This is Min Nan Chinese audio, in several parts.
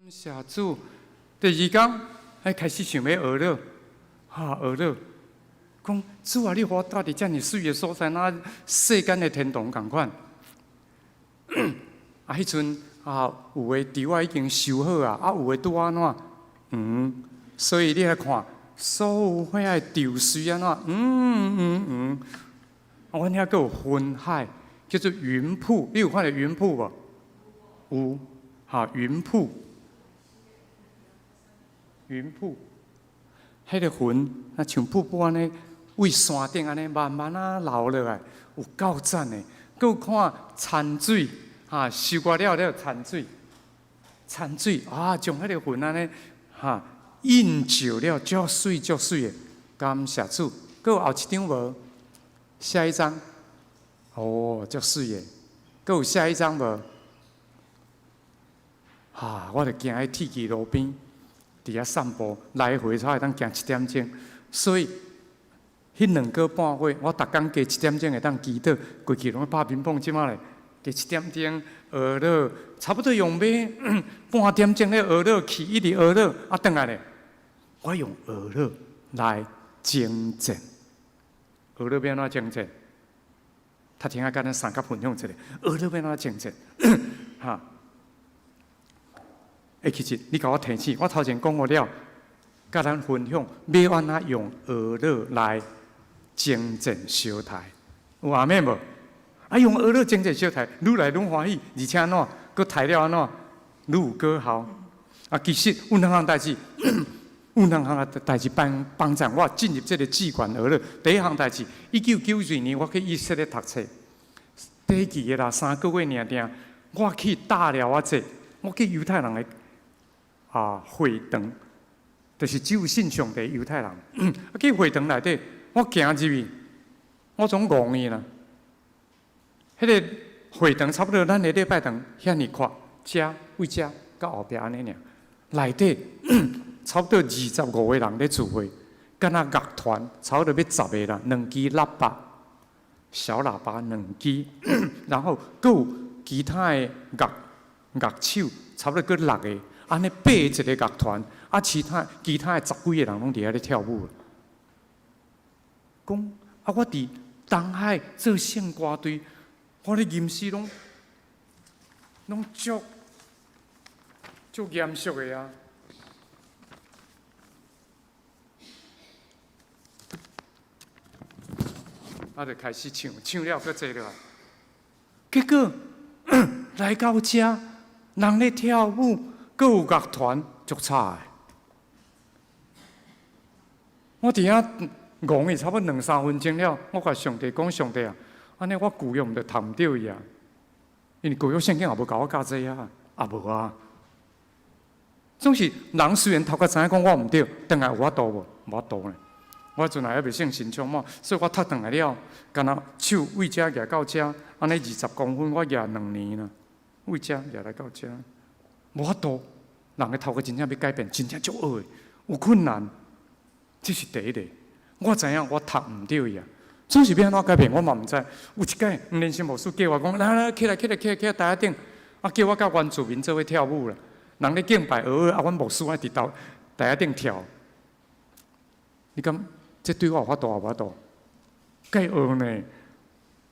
謝主，第二工，哎開始想欲學了，哈學了，講主啊，你予我蹛佇遮爾媠的所在，若世間的天堂仝款。啊，彼陣啊，有的柱仔已經修好啊，啊，有的拄按怎？嗯，所以你來看，所有遐的柱媠按怎？嗯嗯嗯，啊，阮遐閣有雲海，叫做雲瀑，你有看著雲瀑無？有，哈，雲瀑。雲瀑，彼個雲啊，像瀑布按呢，對山頂按呢慢慢仔流落來，有夠讚的。閣有看田水，哈，收割了了田水，田水啊，將彼個雲按呢，哈，映照了，足媠足媠的。感謝主。閣有後一張無？下一張，哦，足媠的。閣有下一張無？哈，我就行喺鐵枝路邊。佇遐散步，來回才會當行一點鐘，所以彼2個半月，我逐工加一點鐘會當祈禱，過去攏拍乒乓，這馬咧加一點鐘學了，差不多用欲半點鐘咧學了去，一直學了，啊，轉來咧，我用學了來征戰，學了欲按怎征戰？頭前仔佮咱三甲分享一下，學了欲按怎征戰？哈。欸，其實你共我提醒，我頭前講過了，佮咱分享欲按怎用學樂來征戰相刣，有阿們無？啊，用學樂征戰相刣，愈來愈歡喜，而且按怎，閣刣了按怎，愈有果效。啊，其實有兩項代誌，有兩項代誌幫幫助我進入這个至懸學樂。第一項代誌，1994年我去以色列讀冊，短期的啦，3個月爾定，我去搭了我這，我去猶太人的啊，會堂，就是只有信上帝猶太人。啊，去會堂內底，我行入去，我總戇去啦。彼個會堂差不多咱的禮拜堂遐爾闊，遮對遮到後壁按呢爾，內底差不多25個人咧聚會，敢若樂團差不多欲十個啦，兩支喇叭，小喇叭兩支，然後閣有其他的樂樂手，差不多閣六個。按呢八一个樂團，啊，其他其他的十幾个人攏佇遐咧跳舞。講啊，我佇東海做聖歌隊，我咧吟詩攏攏足足嚴肅的啊。啊，就開始唱，唱了閣坐落來。結果來到遮，人咧跳舞。閣有樂團，足吵的。我佇遐戇去差不多兩三分鐘了，我共上帝講：上帝啊，按呢我舊約毋著讀毋著去啊？因為舊約聖經也無共我教這啊，也無啊。總是人雖然頭殼知影講我毋對，轉來有法度無？無法度呢。我彼陣也猶未聖神充滿，所以我讀轉來了，敢若手對遮舉到遮，按呢20公分，我舉2年啦，對遮舉來到遮，無法度。人的頭殼真正欲改變，真正足惡的，有困難，這是第一个。我知影我讀毋著伊啊，總是欲按怎改變，我嘛毋知。有一擺，黃連生牧師叫我講，來來起來起來起來起來台仔頂，啊叫我佮原住民做伙跳舞啦。人咧敬拜學啊，阮牧師愛佇頭台仔頂跳。你感這對我有法度也無法度？該學呢？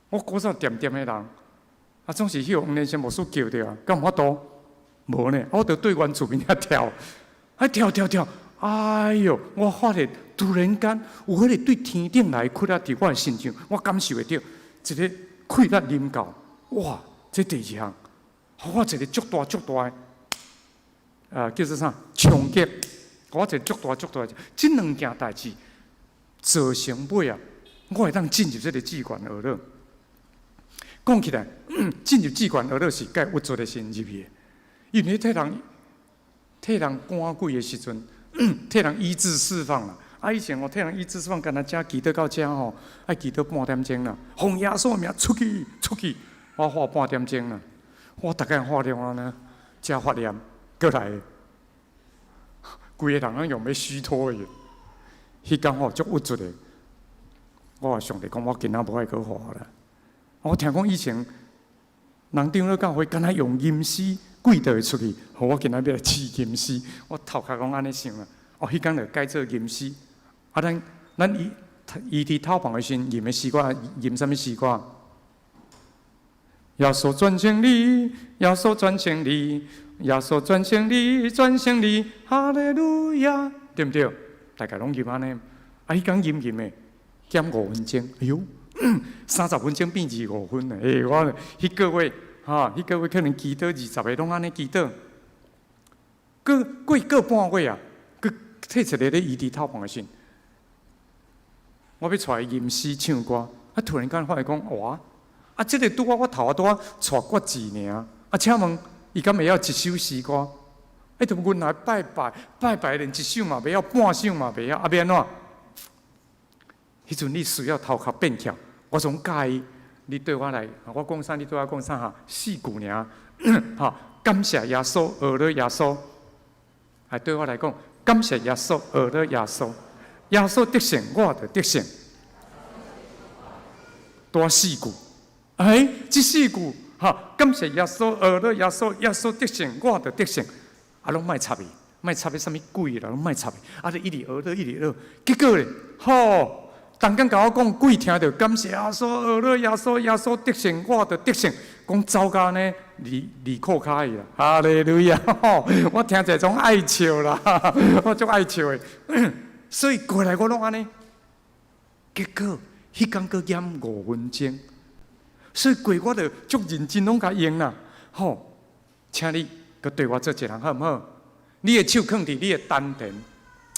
我古早恬恬的人，啊總是予黃連生牧師叫著啊，敢有法度？無呢，我就對原住民遐跳，啊跳跳跳，哎喲！我發現突然間有彼个對天頂來氣力佇我的身上，我感受會著一个氣力臨到，哇！這第二項，予我一个足大足大的，啊叫做啥衝擊，予我一个足大足大的，這兩件代誌造成尾啊，我會當進入這个至懸學樂。講起來，進入至懸學樂是蓋鬱卒的時陣入去的。因為替人替人趕鬼的時陣，替人醫治釋放啦。啊，以前哦，替人醫治釋放，敢若遮祈禱到遮吼，愛祈禱半點鐘啦。奉耶穌名出去，出去，我喊半點鐘啦。我逐擺喊了按呢，才發念閣來，規个人攏用欲虛脫去。彼工吼足鬱卒的，我共上帝講，我今仔無愛閣喊啦。我聽講以前人長老教會，敢若用吟詩。鬼就會出去。好，我今仔欲來試吟詩，我頭殼攏按呢想啊。哦，彼工就改做吟詩。啊，咱伊佇透房的時陣吟的詩歌，吟啥物詩歌？耶穌全勝利，耶穌全勝利，耶穌全勝利，全勝利，哈利路亞，對毋對？大家攏吟按呢。啊，彼工吟吟的，減5分鐘，哎喲，30分鐘變25分了。欸，我彼個月，哈，彼個月可能祈禱20個攏按呢祈禱。過過個半月啊，閣提一个咧醫治透房的時，我欲帶伊吟詩唱歌，啊，突然間發現講，哇！啊，這个拄仔我頭仔拄仔帶決志爾，啊，請問伊敢會曉一首詩歌？欸，就阮來拜拜，拜拜連一首嘛袂曉，半首嘛袂曉，啊，欲按怎？彼陣你需要頭殼變巧，我總佮意你對我來，我講啥你對我講啥哈，四句爾，哈，感謝耶穌，學了耶穌，來對我來講，感謝耶穌，學了耶穌，耶穌得勝，我就得勝，多四句。哎，這四句，哈，感謝耶穌，學了耶穌，耶穌得勝，我就得勝。啊，攏莫插伊，莫插彼啥物鬼啦，攏莫插伊。啊，就一直學了，一直學，結果咧，吼，逐工共我講，鬼聽著感謝耶穌，學了耶穌，耶穌得勝，我就得勝。講走甲呢，離離褲跤去啦，哈利路亞！我聽者總愛笑啦，我足愛笑的。所以過來我攏按呢，結果彼工閣減5分鐘。所以過我就足認真攏共用啦，吼！請你閣對我做一人好毋好？你的手囥佇你的丹田，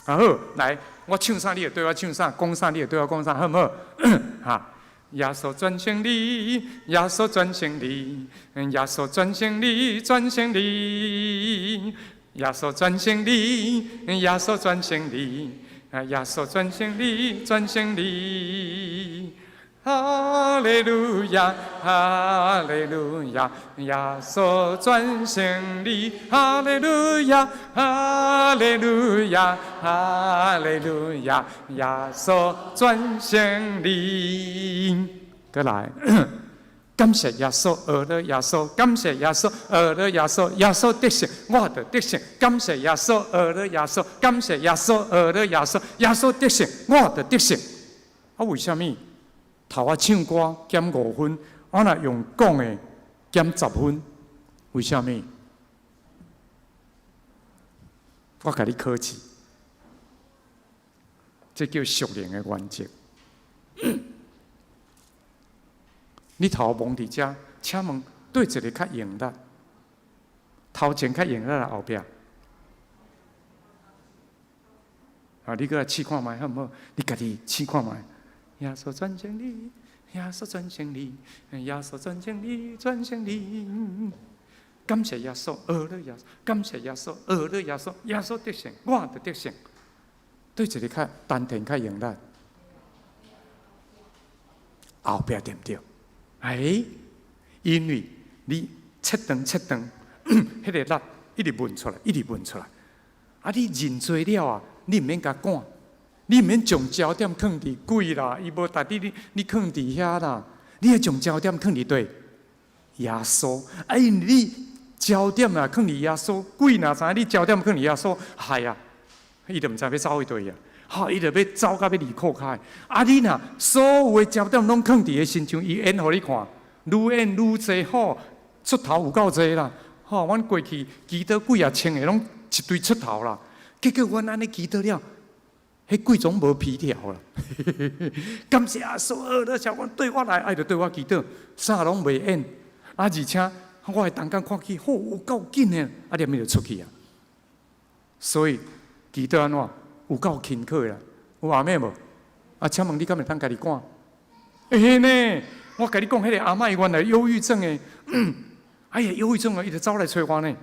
啊好，來，我唱啥你就對我唱啥，講啥你就對我講啥，好毋好？哈！耶穌全勝利，耶穌全勝利，耶穌全勝利，全勝利，耶穌全勝利，耶穌全勝利，耶穌全勝利，全勝利。哈利路亞，哈利路亞，耶穌全勝利。哈利路亞，哈利路亞，哈利路亞，耶穌全勝利。閣來，感謝耶穌，學了耶穌，感謝耶穌，學了耶穌，耶穌得勝，我就得勝。感謝耶穌，學了耶穌，感謝耶穌，學了耶穌，耶穌得勝，我就得勝。啊，為啥物？頭仔唱歌減五分，我若用講的減10分，為啥物？我共你考試，這叫屬靈的原則。你頭摸佇遮，請問佗一个較用力？頭前較用力，抑後壁？啊，你閣來試看覓好毋好？你家己試看覓。耶穌全勝利，耶穌全勝利，耶穌全勝利，全勝利。感謝耶穌，學了耶穌，感謝耶穌，學了耶穌，耶穌得勝，我就得勝。佗一个較丹田較用力，後壁對毋對？哎，因為你切斷切斷，彼個力一直噴出來，一直噴出來。啊，你認罪了啊，你毋免共趕。你毋免將焦點囥佇鬼啦，伊無值得你囥佇遐啦。你愛將焦點囥佇佗？耶穌。啊，因為你焦點啊囥佇耶穌，鬼若知影你焦點囥佇耶穌，害啊，伊就毋知欲走去佗啊。吼，伊就欲走甲欲離褲跤。啊，你若所有的焦點攏囥佇伊身上，伊演予你看，愈演愈濟，吼，出頭有夠濟啦。吼，阮過去祈禱幾若千个攏一堆出頭啦。結果阮按呢祈禱了，彼鬼總無皮條啦。感謝耶穌，學了小對我來，愛就對我祈禱，啥攏袂演。啊，而且我的同工看去，吼，有夠緊的，啊，連伊就出去啊。所以祈禱按怎？有夠勤苦的啦。有阿妹無？啊，請問你敢會當家己趕？欸呢，我共你講，彼个阿嬤伊原來憂鬱症的，哎呀，憂鬱症啊，伊就走來揣我呢。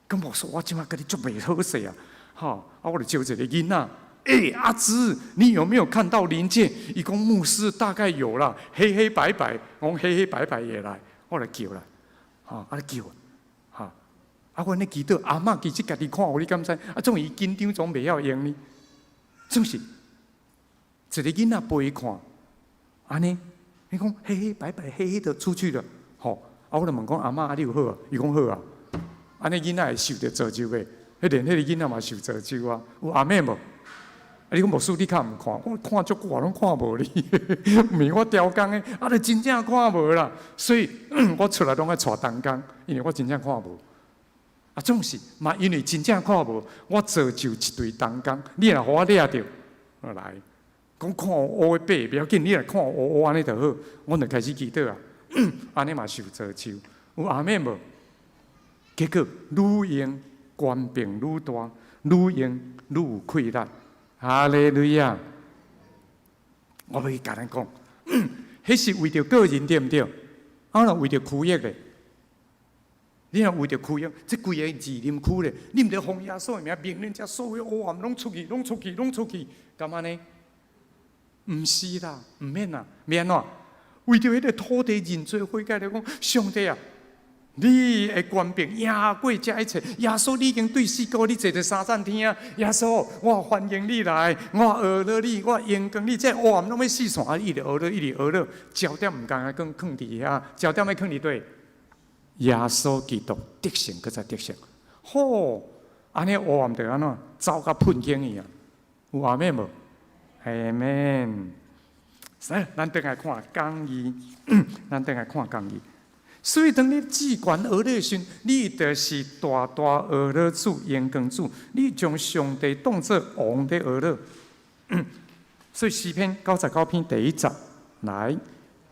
咁我說我這馬共你足袂好勢啊，吼！啊，我就招一个囡仔，欸，阿芝，你有沒有看到靈界？伊講牧師大概有啦，黑黑白白，我講黑黑白白也來，我來叫啦，吼，啊叫，吼，啊，阮咧祈禱，阿嬤其實家己看有，你敢知？啊，總伊緊張，總袂曉用呢，總是一个囡仔陪伊看，按呢，伊講黑黑白白黑黑的出去了，吼，啊，我就問講阿嬤，啊，你有好啊？伊講好啊。按呢囡仔會受著詛咒袂？彼連彼个囡仔嘛受詛咒啊！有阿們無？啊！你講牧師，你較毋看？我看足久攏看無你，毋是我刁工的，啊！你真正看無啦。所以我出來攏愛帶同工，因為我真正看無。啊，總是嘛，因為真正看無，我造就一隊同工。你若予我掠著，來講看烏的白袂要緊，你若看烏烏按呢就好，阮就開始祈禱啊。按呢嘛受詛咒，有阿們無？結果愈用權柄愈大，愈用愈有氣力。哈利路亞！我欲共咱講，彼是為著個人對毋對？啊，若為著區域咧，你若為著區域，這規个士林區咧，你毋著奉耶穌的名命令遮所有黑暗攏出去，攏出去，攏出去，敢按呢？毋是啦，毋免啦，欲按怎？為著彼个土地認罪悔改來講，上帝啊！你的權柄贏過這一切，耶穌你已經對死過，你坐佇三層天啊！耶穌，我歡迎你來，我呵咾你，我榮光你，這黑暗攏欲四散，一直呵咾，一直呵咾，焦點毋通閣囥佇遐，焦點欲囥佇佗？耶穌基督得勝，閣再得勝。好，按呢黑暗就按怎？走甲噴天去啊！有阿們無？阿們。來，咱轉來看講義，咱轉來看講義。所以，當你至懸呵咾的時，你就是大大呵咾主、榮光主，你將上帝當做王佇呵咾。所以詩篇99篇第一節來。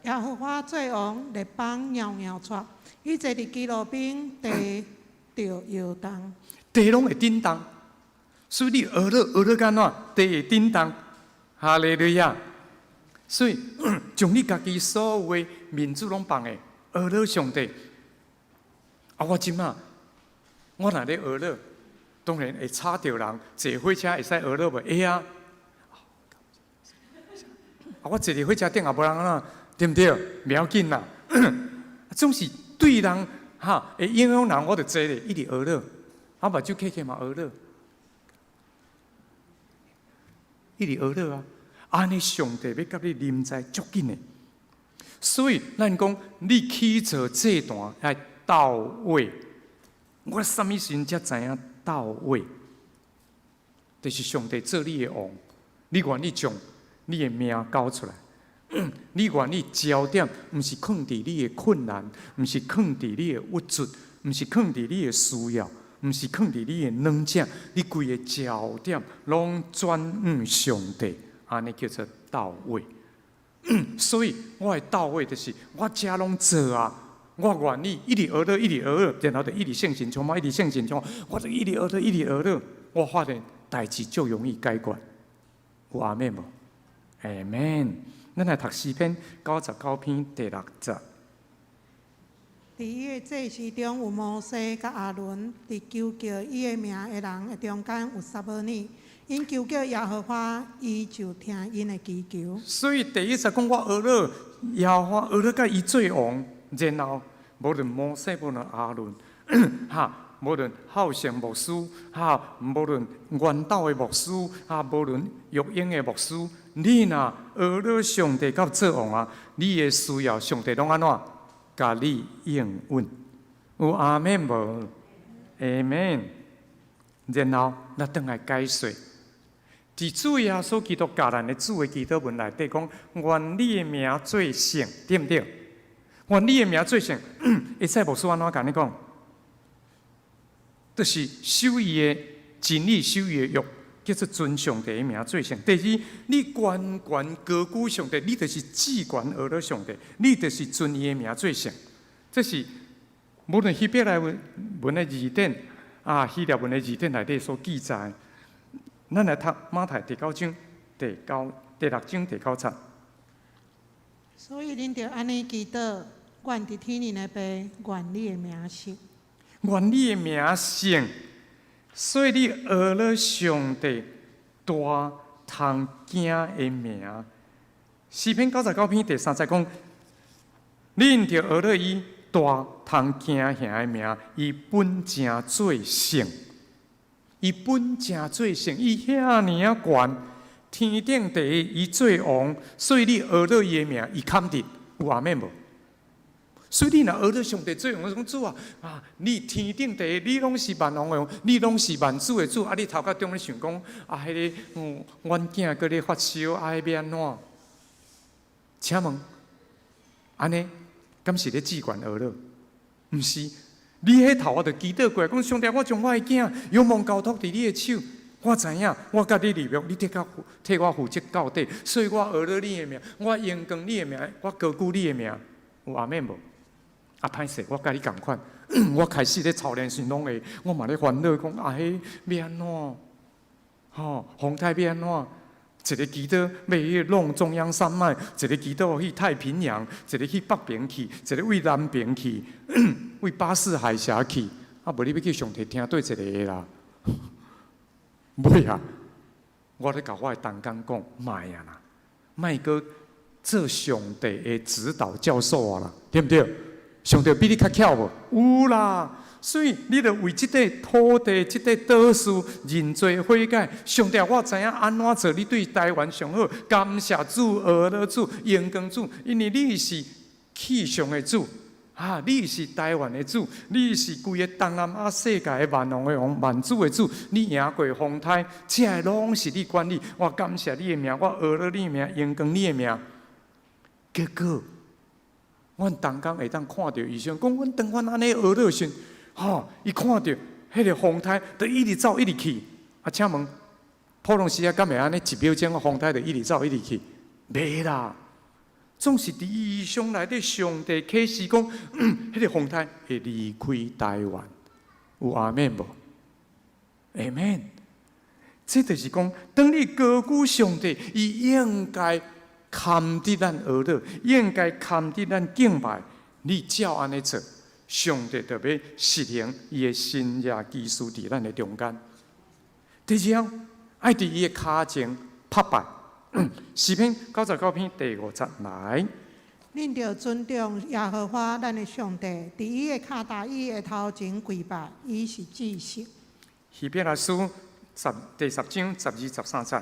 耶和華做王，列邦搖搖掣，伊坐佇基路伯，地就搖動。地攏會震動，所以你呵咾呵咾按怎？地會震動，哈利路亞。所以將你家己所有的面子攏放的。呵咾上帝，啊！我這馬，我若咧呵咾，當然會吵著人。坐火車會使呵咾無？會啊！啊，我坐佇火車頂也無人按怎，對毋對？袂要緊啦。總是對人哈會影響人，我就坐咧一直呵咾，啊，目睭瞌瞌嘛呵咾，一直呵咾啊！按呢上帝欲佮你臨在足緊的。所以，咱講你起做祭壇愛到位。我啥物時陣才知影到位？就是上帝做你的王，你願意將你的命交出來，你願意焦點毋是囥佇你的困難，毋是囥佇你的鬱卒，毋是囥佇你的需要，毋是囥佇你的軟弱，你規个焦點攏轉向上帝，按呢叫做到位。所以我的到位就是我遮攏做啊，我願意一直呵咾，一直呵咾，然後就一直聖神充滿，一直聖神充滿，我就一直呵咾，一直呵咾，我發現代誌足容易解決。有阿們無？阿們。咱來讀詩篇99篇第六節。佇伊的祭司中有摩西佮亞倫，佇求叫伊的名的人的中間有撒母耳。𪜶求叫耶和華，伊就聽𪜶的祈求。所以第一節講我呵咾耶和華呵咾佮伊做王，然後無論摩西，無論亞倫，哈，無論孝成牧師，哈，無論元斗的牧師，哈，無論玉英的牧師，你若呵咾上帝佮做王啊，你的需要上帝攏按怎？共你應允。有阿們無？阿們。然後咱轉來解說。佇主耶穌基督教咱的主的祈禱文內底講，願你的名做聖，對毋對？願你的名做聖，會使牧師按怎共你講？就是守伊的真理，守伊的約，叫做尊上帝的名做聖。第二，你懸懸高舉上帝，你就是至懸呵咾上帝，你就是尊伊的名做聖。這是無論希伯來文的字典啊，希臘文的字典內底所記載。咱來讀馬太第九章第九第六章第九節。所以恁著按呢祈禱，願佇天頂的父，願你的名聖。願你的名聖，所以你呵咾上帝大通驚的名。詩篇99篇第三節講，恁著呵咾伊大通驚嚇的名，伊本誠做聖。伊本誠做聖，伊遐爾仔懸，天頂地伊做王，所以你呵咾伊的名，伊坎佇有阿們無？所以你若學著上帝做，我講主啊，啊，你天頂地，你攏是萬王的王，你攏是萬主的主。啊，你頭殼中咧想講，啊，彼個，阮囝閣咧發燒，啊，彼欲按怎？請問，按呢，敢是咧至懸呵咾？毋是，你彼頭仔就祈禱過來，講上帝，我將我的囝仰望交託佇你的手。我知影，我佮你立約，你的確替我負責到底，所以我呵咾你的名，我榮光你的名，我高舉你的名，有阿們無？啊，歹勢，我佮你仝款，我開始咧操練時攏會，我嘛咧煩惱講啊，彼欲按怎？吼，風颱欲按怎？一个祈禱欲去弄中央山脈，一個祈禱去太平洋，一個去北邊去，一個對南邊去，對巴士海峽去。啊，無你欲去上帝聽佗一個啦？袂啊！我咧共我的同工講，莫啊啦，莫閣做上帝的指導教授啊啦，對毋對？上帝比你較巧無？有啦，所以你著為這塊土地、這塊島嶼認罪悔改。上帝，我知影按怎做，你對台灣上好。感謝主，呵咾主，榮光主，因為你是氣象的主，啊，你是台灣的主，你是規个東南亞世界的萬王的王、萬主的主。你贏過風颱，這个攏是你管理。我感謝你的名，我呵咾你的名，榮光你的名。結果，阮同工會當看著異象，講阮當阮按呢呵咾時，吼，伊看著彼个風颱，就一直走，一直去。啊，請問，普通時啊，敢會按呢一秒鐘，風颱就一直走，一直去？袂啦，總是佇異象內底，上帝啟示講，彼个風颱會離開台灣，有阿們無？阿們。這就是講，當你高舉上帝，伊應該堪得咱呵咾，應該堪得咱敬拜。你照按呢做，上帝就欲實行伊的神蹟奇事佇咱的中間。第二項，愛佇伊的跤前拍拜。詩篇99篇第5節來。恁著尊重耶和華咱的上帝，佇伊的跤踏椅的頭前跪拜，伊是至聖。希伯來書第10章12、13節。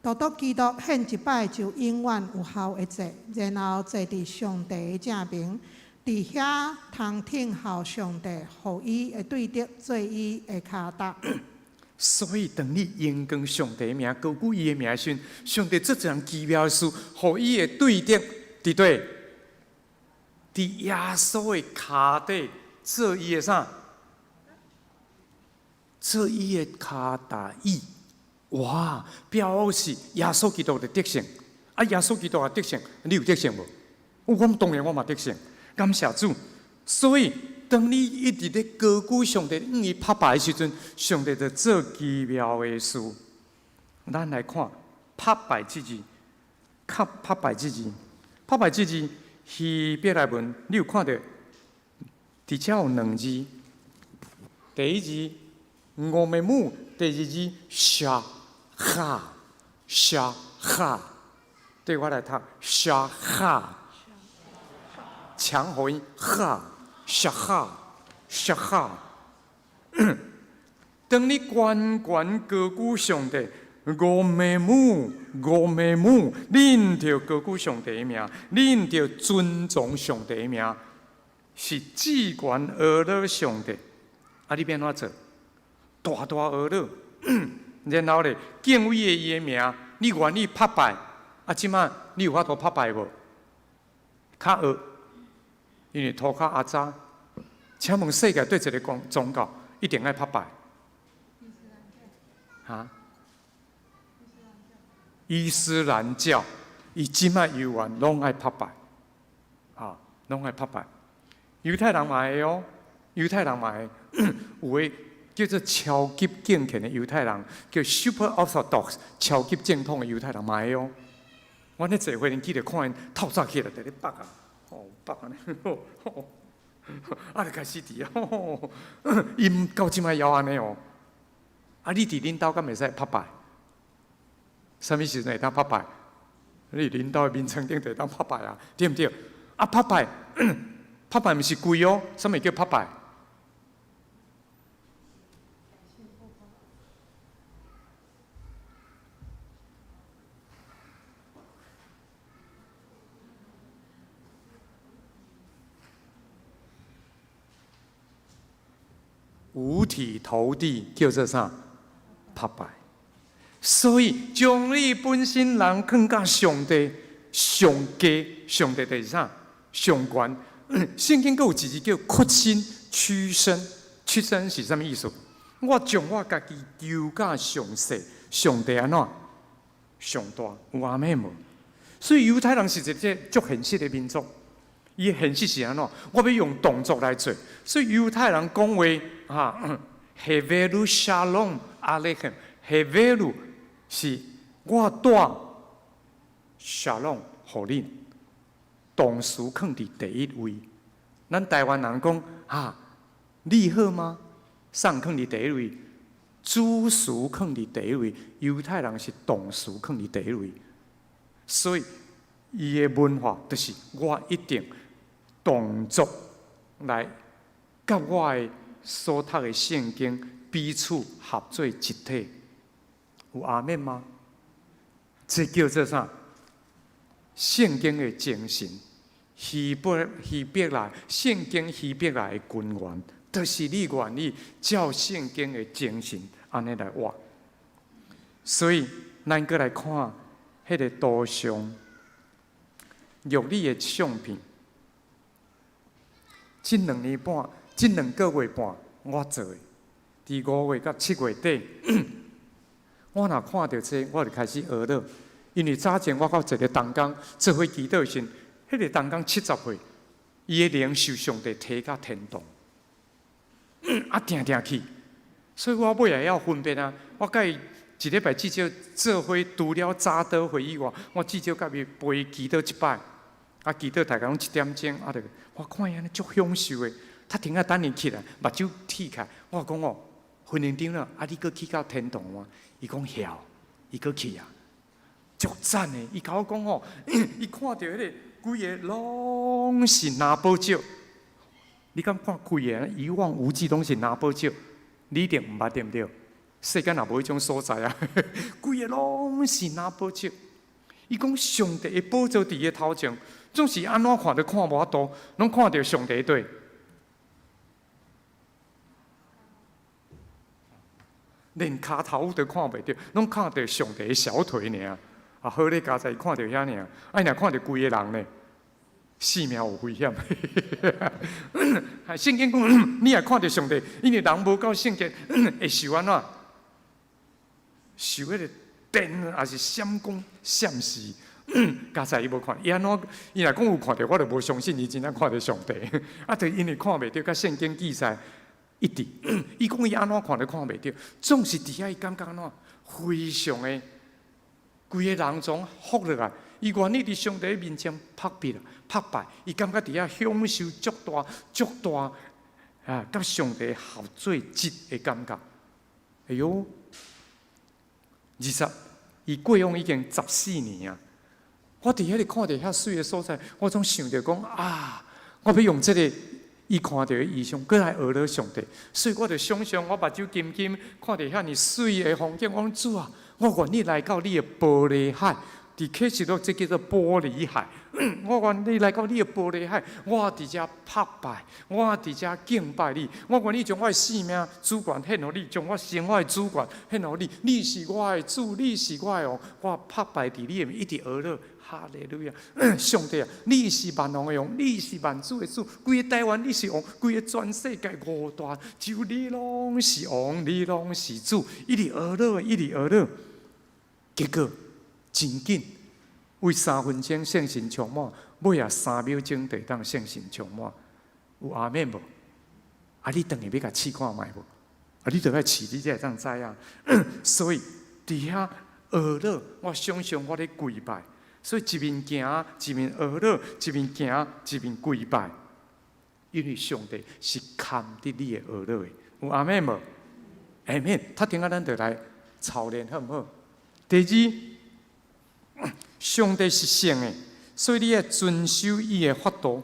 獨獨基督獻一擺就永遠有效的祭，然後坐佇上帝的正爿，佇遐通等候上帝，予伊的對敵做伊的跤踏。所以，當你榮光上帝的名，高舉伊的名時，上帝做一項奇妙的事，予伊的對敵佇佗？佇耶穌的跤底做伊的啥？做伊的跤踏椅。哇！表示耶穌基督就得勝。啊，耶穌基督也得勝，你有得勝無？我當然我嘛得勝，感謝主。所以，當你一直咧高舉上帝，向伊拍拜的時陣，上帝就做奇妙的事。咱來看拍拜這字，較拍拜這字，拍拜這字希伯來文，你有看著？佇遮有兩字，第一字五眉木，第二字沙哈沙哈，對我來讀沙哈，強喉音哈沙哈沙哈。當你懸懸高舉上帝，五眉木五眉木，恁著高舉上帝的名，恁著尊重上帝的名，是至懸呵咾上帝。啊，你欲按怎做？大大呵咾，然後咧敬畏的伊的名，你願意拍拜？啊，這擺你有法度拍拜無？較惡，因為塗跤骯髒。請問世界佗一个宗教一定愛拍拜？哈？伊斯蘭教，伊這擺猶原攏愛拍拜，啊，攏愛拍拜。猶太人嘛會哦，猶太人嘛會，有的叫做超級敬虔的猶太人，叫 Super Orthodox，超級正統的猶太人嘛會哦。阮咧坐飛機就看𪜶透早起來佇咧拜啊，哦，拜按呢，啊，就開始佇啊，𪜶到這擺猶按呢哦。啊，你佇恁兜敢會使拍拜？啥物時陣會當拍拜？你恁兜的眠床頂就會當拍拜啊，對毋對？啊，拍拜，拍拜毋是跪哦，啥物叫拍拜？五體投地，叫做啥？拍拜。所以將你本身人囥佮上帝上低，上帝就是啥？上懸。聖經閣有一字叫屈身、屈身。屈身是啥物意思？我將我家己丟佮上細，上帝按怎？上大，有阿們無？所以猶太人是一個足現實的民族。伊現實是按怎？我欲用動作來做。所以猶太人講話哈，הבאנו שלום עליכם，הבאנו 是我帶 שלום 予恁，動詞囥佇第一位。咱台灣人講哈，你好嗎？啥囥佇第一位，主詞囥佇第一位，猶太人是動詞囥佇第一位，所以伊的文化就是我一定動作來佮我的所讀的聖經彼此合做一體，有阿們嗎？這叫做啥？聖經的精神，希伯來聖經希伯來的根源，就是你願意照聖經的精神按呢來活。所以，咱閣來看彼個圖像，玉女的相片。這2年半，這2個月半，我做的，佇5月佮7月底，我若看著這個，我就開始呵咾。因為早前我佮一個同工做伙祈禱時，彼個同工70歲，伊的靈受上帝提到天堂，啊，定定去，所以我尾會曉分辨啊。我佮伊一禮拜至少做伙，除了早禱會以外，我至少佮伊陪祈禱一擺。啊，祈禱大概攏一點鐘，啊，就我看伊按呢足享受的。他停仔等伊起來，目睭鐵開。我講哦，訓練長啦，啊，你閣去到天堂嗎？伊講曉，伊閣去啊，足讚的。伊共我講吼，伊看著彼個規个攏是藍寶石。你敢看規个一望無際攏是藍寶石？你一定毋捌對毋對？世間也無彼種所在啊，規个攏是藍寶石。伊講上帝的寶座佇伊頭前，總是按怎看都看無法度，攏看著上帝對。連跤頭都看袂著，攏看著上帝的小腿爾。啊，好咧，佳哉看著遐爾，啊，若看著規个人呢，性命有危險。聖經講，你若看著上帝，因為人無夠聖潔，會受按怎？受彼個電，抑是閃光閃死。佳哉伊無看，伊按怎？伊若講有看著，我就無相信伊真正看著上帝。啊，就因為看袂著，佮聖經記載一致。伊講伊按怎看都看袂著，總是佇遐伊感覺按怎？非常的，規个人總服落來。伊願意佇上帝面前拍彼拍拜，伊感覺佇遐享受足大足大啊，佮上帝合做一的感覺。哎喲，20，伊過往已經14年啊！我佇遐咧看著遐媠的所在，我總想著講啊，我欲用這个伊看著的異象，閣來呵咾上帝。所以我就想象我目睭金金看著遐爾媠的風景，我講主啊，我願意來到你的玻璃海。佇啟示錄，這叫做玻璃海。我願意來到你的玻璃海，我佇遮拍拜，我佇遮敬拜你。我願意將我的性命主權獻予你，將我生活的主權獻予你。你是我的主，你是我的王，我拍拜佇你的面，一直呵咾哈利路亞！上帝啊，你是萬王的王，你是萬主的主，規個台灣你是王，規個全世界五大洲你攏是王，你攏是主，一直呵咾，一直呵咾。結果真緊，為3分鐘聖神充滿，尾仔3秒鐘就會當聖神充滿，有阿們無？啊，你轉去欲共試看覓無？啊，你著愛試，你才會當知影。所以佇遐呵咾，我想象我咧跪拜，所以一面行，一面呵咾，一面行，一面跪拜。因為上帝是堪得你的呵咾的，有阿們無？阿們，頭先仔咱就來操練好毋好？第二，上帝是聖的，所以你愛遵守伊的法度。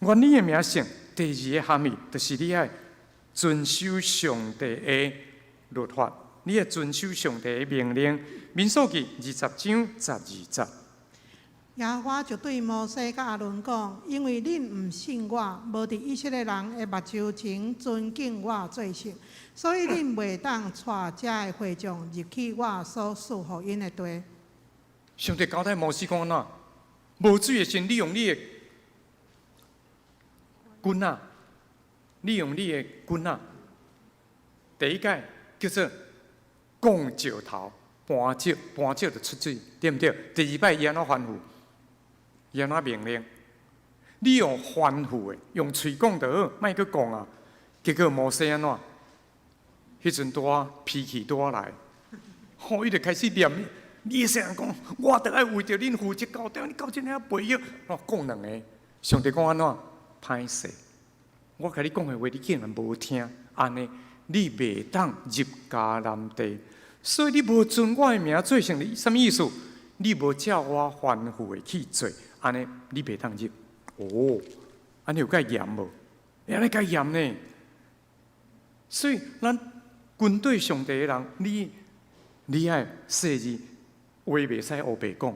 願你的名聖。第二个含義，就是你愛遵守上帝的律法，你愛遵守上帝的命令。民數記20章12節。耶和華就對摩西佮亞倫講：因為恁毋信我，無佇以色列人的目睭前尊敬我做聖，所以恁袂當帶遮的會眾入去我所賜予𪜶的地。上帝交代摩西講按怎？無水的時陣，你用你的棍仔，你用你的棍仔。第一擺叫做摃石頭，磐石，磐石就出水，對毋對？第二擺伊按怎吩咐？伊按怎命令？你用吩咐的，用喙講就好，莫閣摃啊！結果摩西按怎？彼陣拄仔脾氣拄仔來，吼，伊就開始念。以色列人講，我著愛為著恁負責交代，你到這爾背約，我講兩个。上帝講按怎？歹勢，我共你講的話，你竟然無聽，按呢，你袂當入迦南地，所以你無尊我的名做聖，你啥物意思？你無照我吩咐的去做，按呢，你袂當入。哦，按呢有較嚴無？按呢較嚴呢？所以咱跟隨上帝的人，你愛細膩，話袂使烏白講，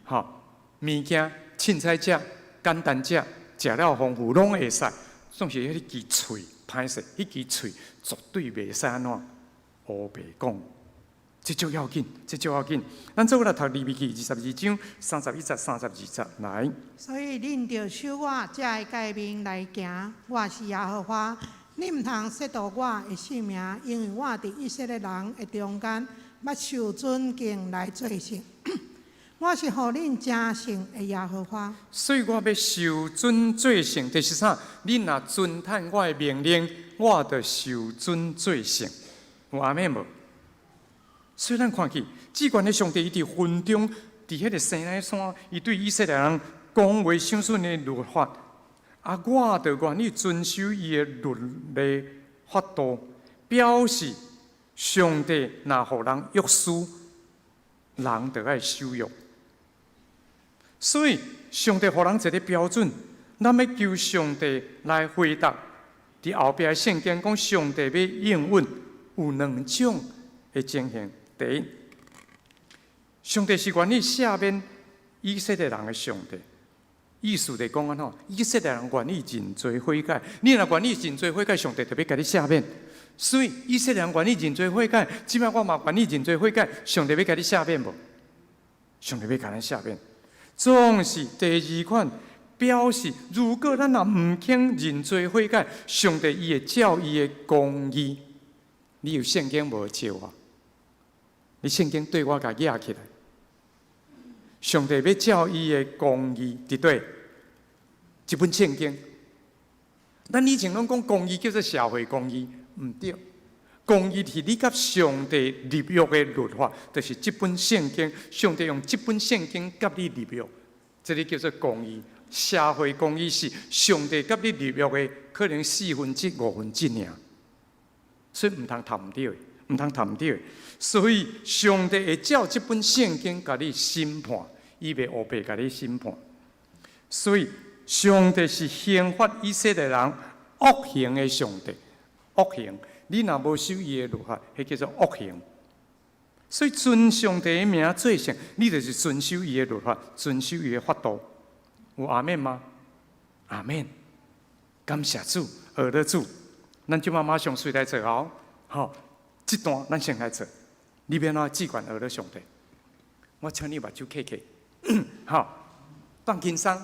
吼，物件凊彩食，簡單食，食了豐富攏會使，總是彼支喙歹勢，彼支喙絕對袂使按怎烏白講，這足要緊，這足要緊。咱做伙來讀利未記22章31節、32節來。所以恁著守我遮的誡命來行，我是耶和華。恁毋通褻瀆我的聖名，因為我佇以色列人的中間，欲受尊敬來做聖。我是予恁成聖的耶和華。所以我欲受尊做聖，就是啥？恁若遵趁我的命令，我就受尊做聖。有阿們無？所以咱看見，至懸的上帝伊佇雲中，佇彼个西奈山，伊對以色列人講話賞賜的律法，啊，我就願意遵守伊的律例法度，表示上帝若予人約束，人就愛守約。所以上帝予人一个標準，咱欲求上帝來回答。佇後壁聖經講，上帝欲應允有兩種的情形。第一，上帝是願意赦免以色列人的上帝。意思就講按怎？以色列人願意認罪悔改，你若願意認罪悔改，上帝就欲共你赦免。所以以色列人願意認罪悔改，這擺我嘛願意認罪悔改，上帝欲共你赦免無？上帝欲共咱赦免。總是第二款表示，如果咱若毋肯認罪悔改，上帝伊會照伊的公義。你有聖經無照啊？你聖經對我共舉起來。上帝欲照伊的公義，佇佗？這本聖經，咱以前攏講公義叫做社會公義，毋對。公義是你佮上帝立約的律法，就是這本聖經。上帝用這本聖經佮你立約，這个叫做公義。社會公義是上帝佮你立約的，可能四分之五分之爾，所以毋通讀毋對，毋通讀毋對。所以上帝會照這本聖經共你審判，伊袂烏白共你審判。所以上帝是刑罰以色列人惡行的上帝，惡行。你若無守伊的律法，彼叫做惡行。所以尊上帝的名做聖，你就是遵守伊的律法，遵守伊的法度。有阿們嗎？阿們。感謝主，學得主。咱這擺馬上隨來做哦。好，這段咱先來做。你欲按怎至懸學了上帝？我請你目睭瞌瞌，好，放輕鬆，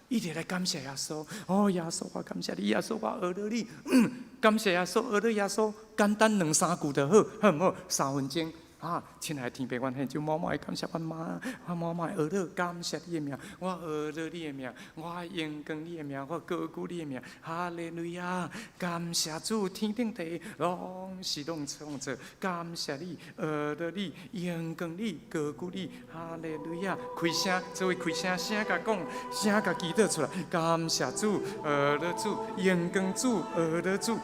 一直來感謝耶穌。哦，耶穌，我感謝你，耶穌，我學了你。感謝耶穌，學了耶穌，簡單兩三句就好，好毋好？3分鐘。啊，親愛的天父，阮現就滿滿的感謝阮媽，我滿滿的學了感謝你的名，我學了你的名，我榮光你的名，我高舉你的名，哈利路亞！感謝主，天頂地攏是攏創造，感謝你，學了你，榮光你，高舉你，哈利路亞！開聲，做伙開聲，聲共講，聲共祈禱出來，感謝主，學了主，榮光主，學了主。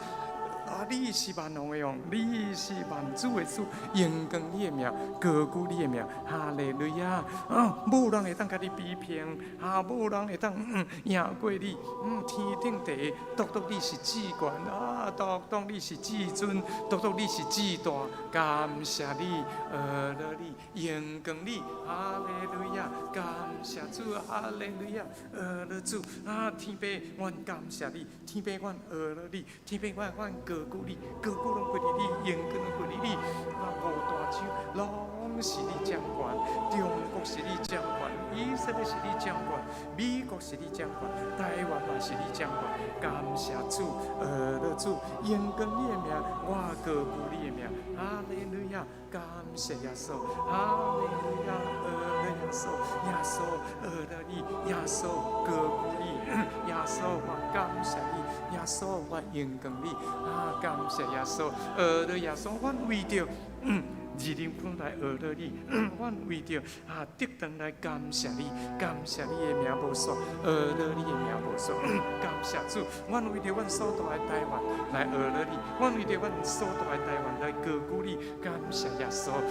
啊！你是萬王的王，你是萬主的主，榮光你的名，高舉你的名，哈利路亞！啊，無人會當共你比拼，啊，無人會當贏過你。天頂地，獨獨你是至懸，啊，獨獨你是至尊，獨獨你是至大。感謝你，阿樂你，榮光你，哈利路亞！感謝主，哈利路亞！阿樂主，啊，天父，阮感謝你，天父，阮阿樂你，天父，阮高舉你，高舉攏歸佇你，榮光攏歸佇你。啊，五大洲攏是你掌權，中國是你掌權，以色列是你掌權，美國是你掌權，台灣嘛是你掌權。感謝主，阿樂主，榮光你的名，我高舉你的名，哈利路亞！感謝耶穌，哈利路亞！阿樂耶穌，耶穌阿樂你，耶穌高舉你，耶穌我感謝你，耶穌我榮光你，啊，感謝耶穌，阿樂耶穌，阮為著二林區來阿樂你，阮為著啊竹塘來感謝你，感謝你的名無煞，阿樂你的名無煞，感謝主，阮為著阮所住的台灣來阿樂你，阮為著阮所住的台灣來高舉你，感謝耶穌，阿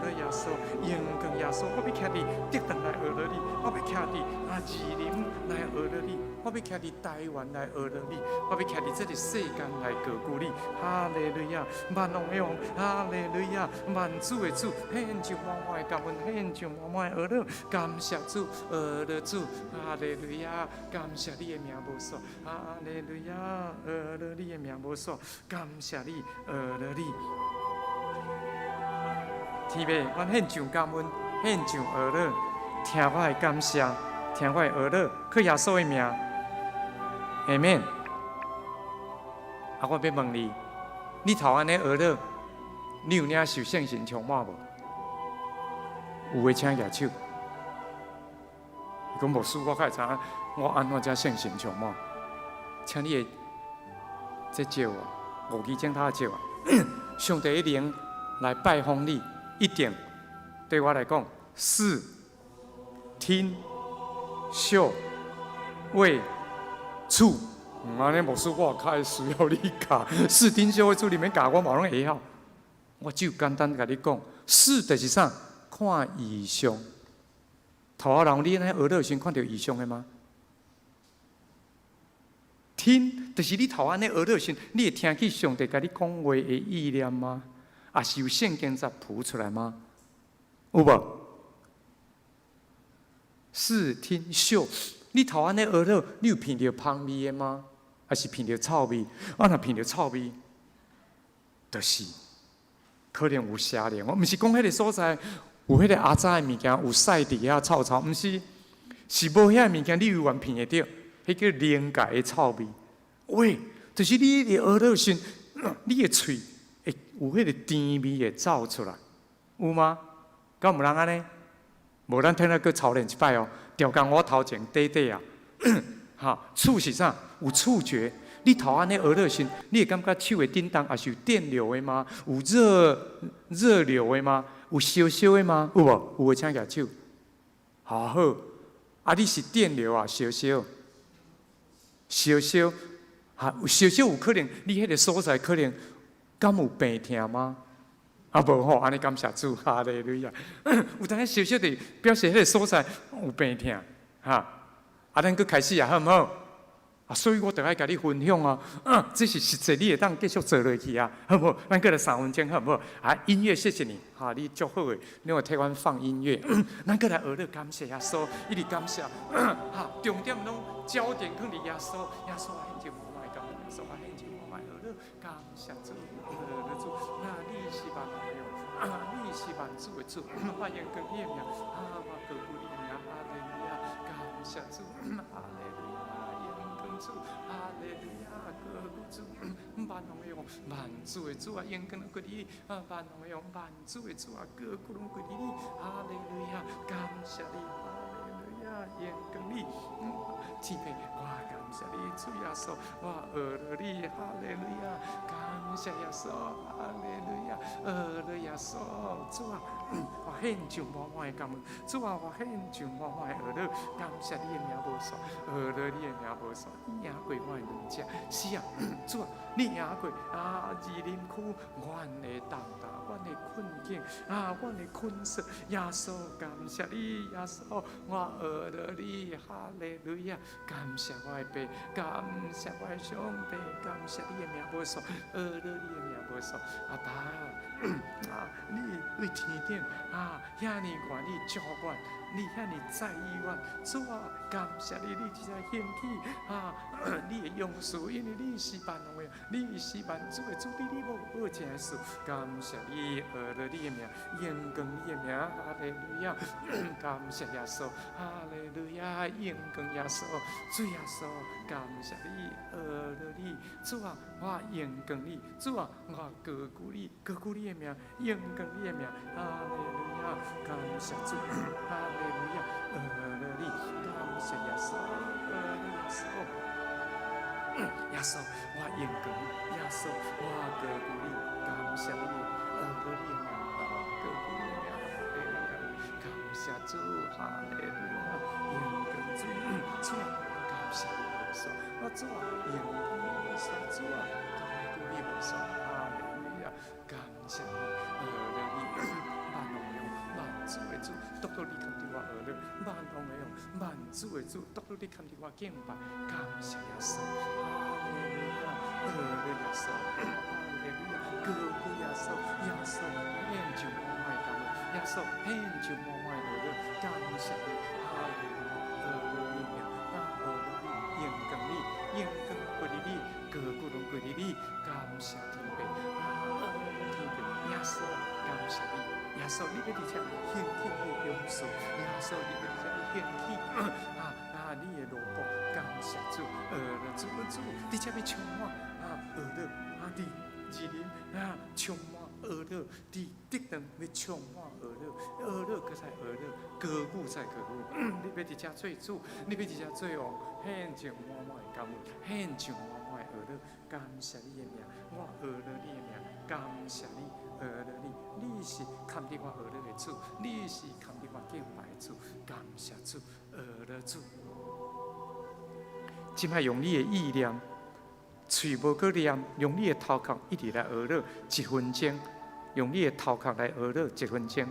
樂耶穌，榮光耶穌，我欲徛佇竹塘來阿樂你，我欲徛佇啊二林來阿樂你，我欲徛佇台灣來阿樂你，我欲徛佇這個世間來高舉你，哈利路亞，萬王的王，哈利路亞，萬主的主，獻上滿滿的感恩，獻上滿滿的阿樂，感謝主，阿樂主，哈利路亞，感謝你的名無煞，哈利路亞，阿樂你的名無煞，感謝你，阿樂你。天父，阮獻上感恩，獻上阿樂，聽我的感謝，聽我的阿樂，靠耶穌的名，阿們。啊，我欲問你，你頭按呢阿樂，你有領受聖神充滿無？有的請舉手。伊講牧師，我較會知影，我按怎才聖神充滿？請你的這借我，五支鏡頭借我。上帝的靈來拜訪你，一定對我來講，視、聽、嗅、味、觸。按呢牧師，我較會需要你教。視、聽、嗅、味、觸，你免教我嘛攏會曉。我只有簡單共你講，視就是啥？看異象。頭仔人，你按呢阿樂時看著異象的嗎？聽，就是你頭按呢阿樂時，你會聽見上帝共你講話的意念嗎？抑是有聖經節浮出來嗎？有無？視聽嗅，你頭按呢阿樂，你有聞著芳味的嗎？抑是聞著臭味？啊，若聞著臭味，就是可能有邪靈。我毋是講彼个所在有彼个阿早的物件，有屎佇遐臭臭，毋是，是無遐个物件，你猶原聞會著，彼叫靈界的臭味。喂，就是你佇阿樂時，你的喙會有彼个甜味會走出來，有嗎？敢有人按呢？無，咱聽來閣操練一擺哦。調工我頭前短短啊，哈，觸是啥？有觸覺。你頭按呢阿樂時，你會感覺手會震動，抑是有電流的嗎？有熱熱流的嗎？有燒燒的嗎？有無？有的請舉手。好好，啊，你是電流啊，燒燒，燒燒，哈，燒燒有可能，你彼个所在可能敢有病痛嗎？啊，無吼，按呢感謝主，哈利路亞。有當燒燒的表示彼个所在有病痛，哈。啊，咱閣開始啊，好毋好？啊，所以我著愛共你分享啊，啊，這是實際，你會當繼續做落去啊，好毋好？咱閣來3分鐘，好毋好？啊，音樂謝謝你，哈，你足好的，你會替阮放音樂。咱閣來學樂感謝耶穌，一直感謝，哈，重點攏焦點放佇耶穌，耶穌啊，獻上滿滿的感恩，耶穌啊，獻上滿滿的學樂，感謝主，阿樂主，那你是萬王的王，啊，你是萬主的主，歡迎光你的名，啊，我高舉你的名，哈利路亞，感謝主，哈利路亞。主，哈利路亞，高舉主，萬王的王，萬主的主啊，榮光歸你，啊，萬王的王，萬主的主啊，高舉攏歸你，哈利路亞，感謝你，哈利路亞，榮光你，天父，我感謝你，主耶穌，我阿樂你，哈利路亞，感謝耶穌，哈利路亞，阿樂耶穌，主啊，我獻上滿滿的感恩，主啊，我獻上滿滿的阿樂，感謝你的名無煞，阿樂你的名無煞，你贏過我的兩者，是啊，主啊，你贏過啊，二林區阮的擔擔，阮的困境啊，阮的困厄，耶穌感謝你，耶穌，我阿樂你，哈利路亞，感謝我的爸，感謝我的上帝，感謝你的名無煞，阿樂你的名無煞，阿爸啊，你對天頂啊，遐爾願意照阮，你遐爾在意阮，主啊，感謝你，你這才興起啊，你的勇士，因為你是萬王的，你是萬主的主，對你無無這事，感謝你，阿樂你的名，榮光你的名，哈利路亞，感謝耶穌，哈利路亞，榮光耶穌，主耶穌，感謝你，阿樂你，主啊，我榮光你，主啊，我高舉你，高舉你的名，榮光你的名，哈利路亞，感謝主，哈利路亞，阿樂你，感謝耶穌，阿樂耶穌，耶穌，我榮光你，耶穌，我高舉你，感謝你，阿樂你的名，高舉你的名，哈利路亞，感謝主，哈利路亞，榮光主，主啊，感謝你無煞，我主啊，榮光你無煞，主啊，高舉你無煞，哈利路亞，感謝你，阿樂你，萬王的王，萬主的主，獨獨你堪得我阿樂，萬王的王，萬主的主，獨獨你堪得我敬拜，感謝耶穌，哈利路亞，阿樂耶穌，哈利路亞，高舉耶穌，耶穌，獻上滿滿的感恩，耶穌，獻上滿滿的阿樂，感謝你，哈利路亞，阿樂你名，阿樂你，榮光你，榮光歸於你，高舉攏歸於你，感謝天父，阿樂天父，耶穌，感謝你，耶穌，你欲佇遮興起你的勇士，耶穌，你欲佇遮興起啊啊你的奴僕，感謝主，阿樂主主，佇遮欲充滿啊阿樂啊佇二林啊充滿阿樂，佇竹園欲充滿阿樂，阿樂閣再阿樂，高舉再高舉，你欲佇遮做主，你欲佇遮做王，獻上滿滿的感恩，獻上滿滿的阿樂，感謝你的名，我阿樂你的名，感謝你，阿樂你，你是堪得我阿樂的主，你是堪得我敬拜的主，感謝主，阿樂主。這擺用你的意念，喙無閣念，用你的頭殼一直來阿樂一分鐘，用你的頭殼來阿樂一分鐘。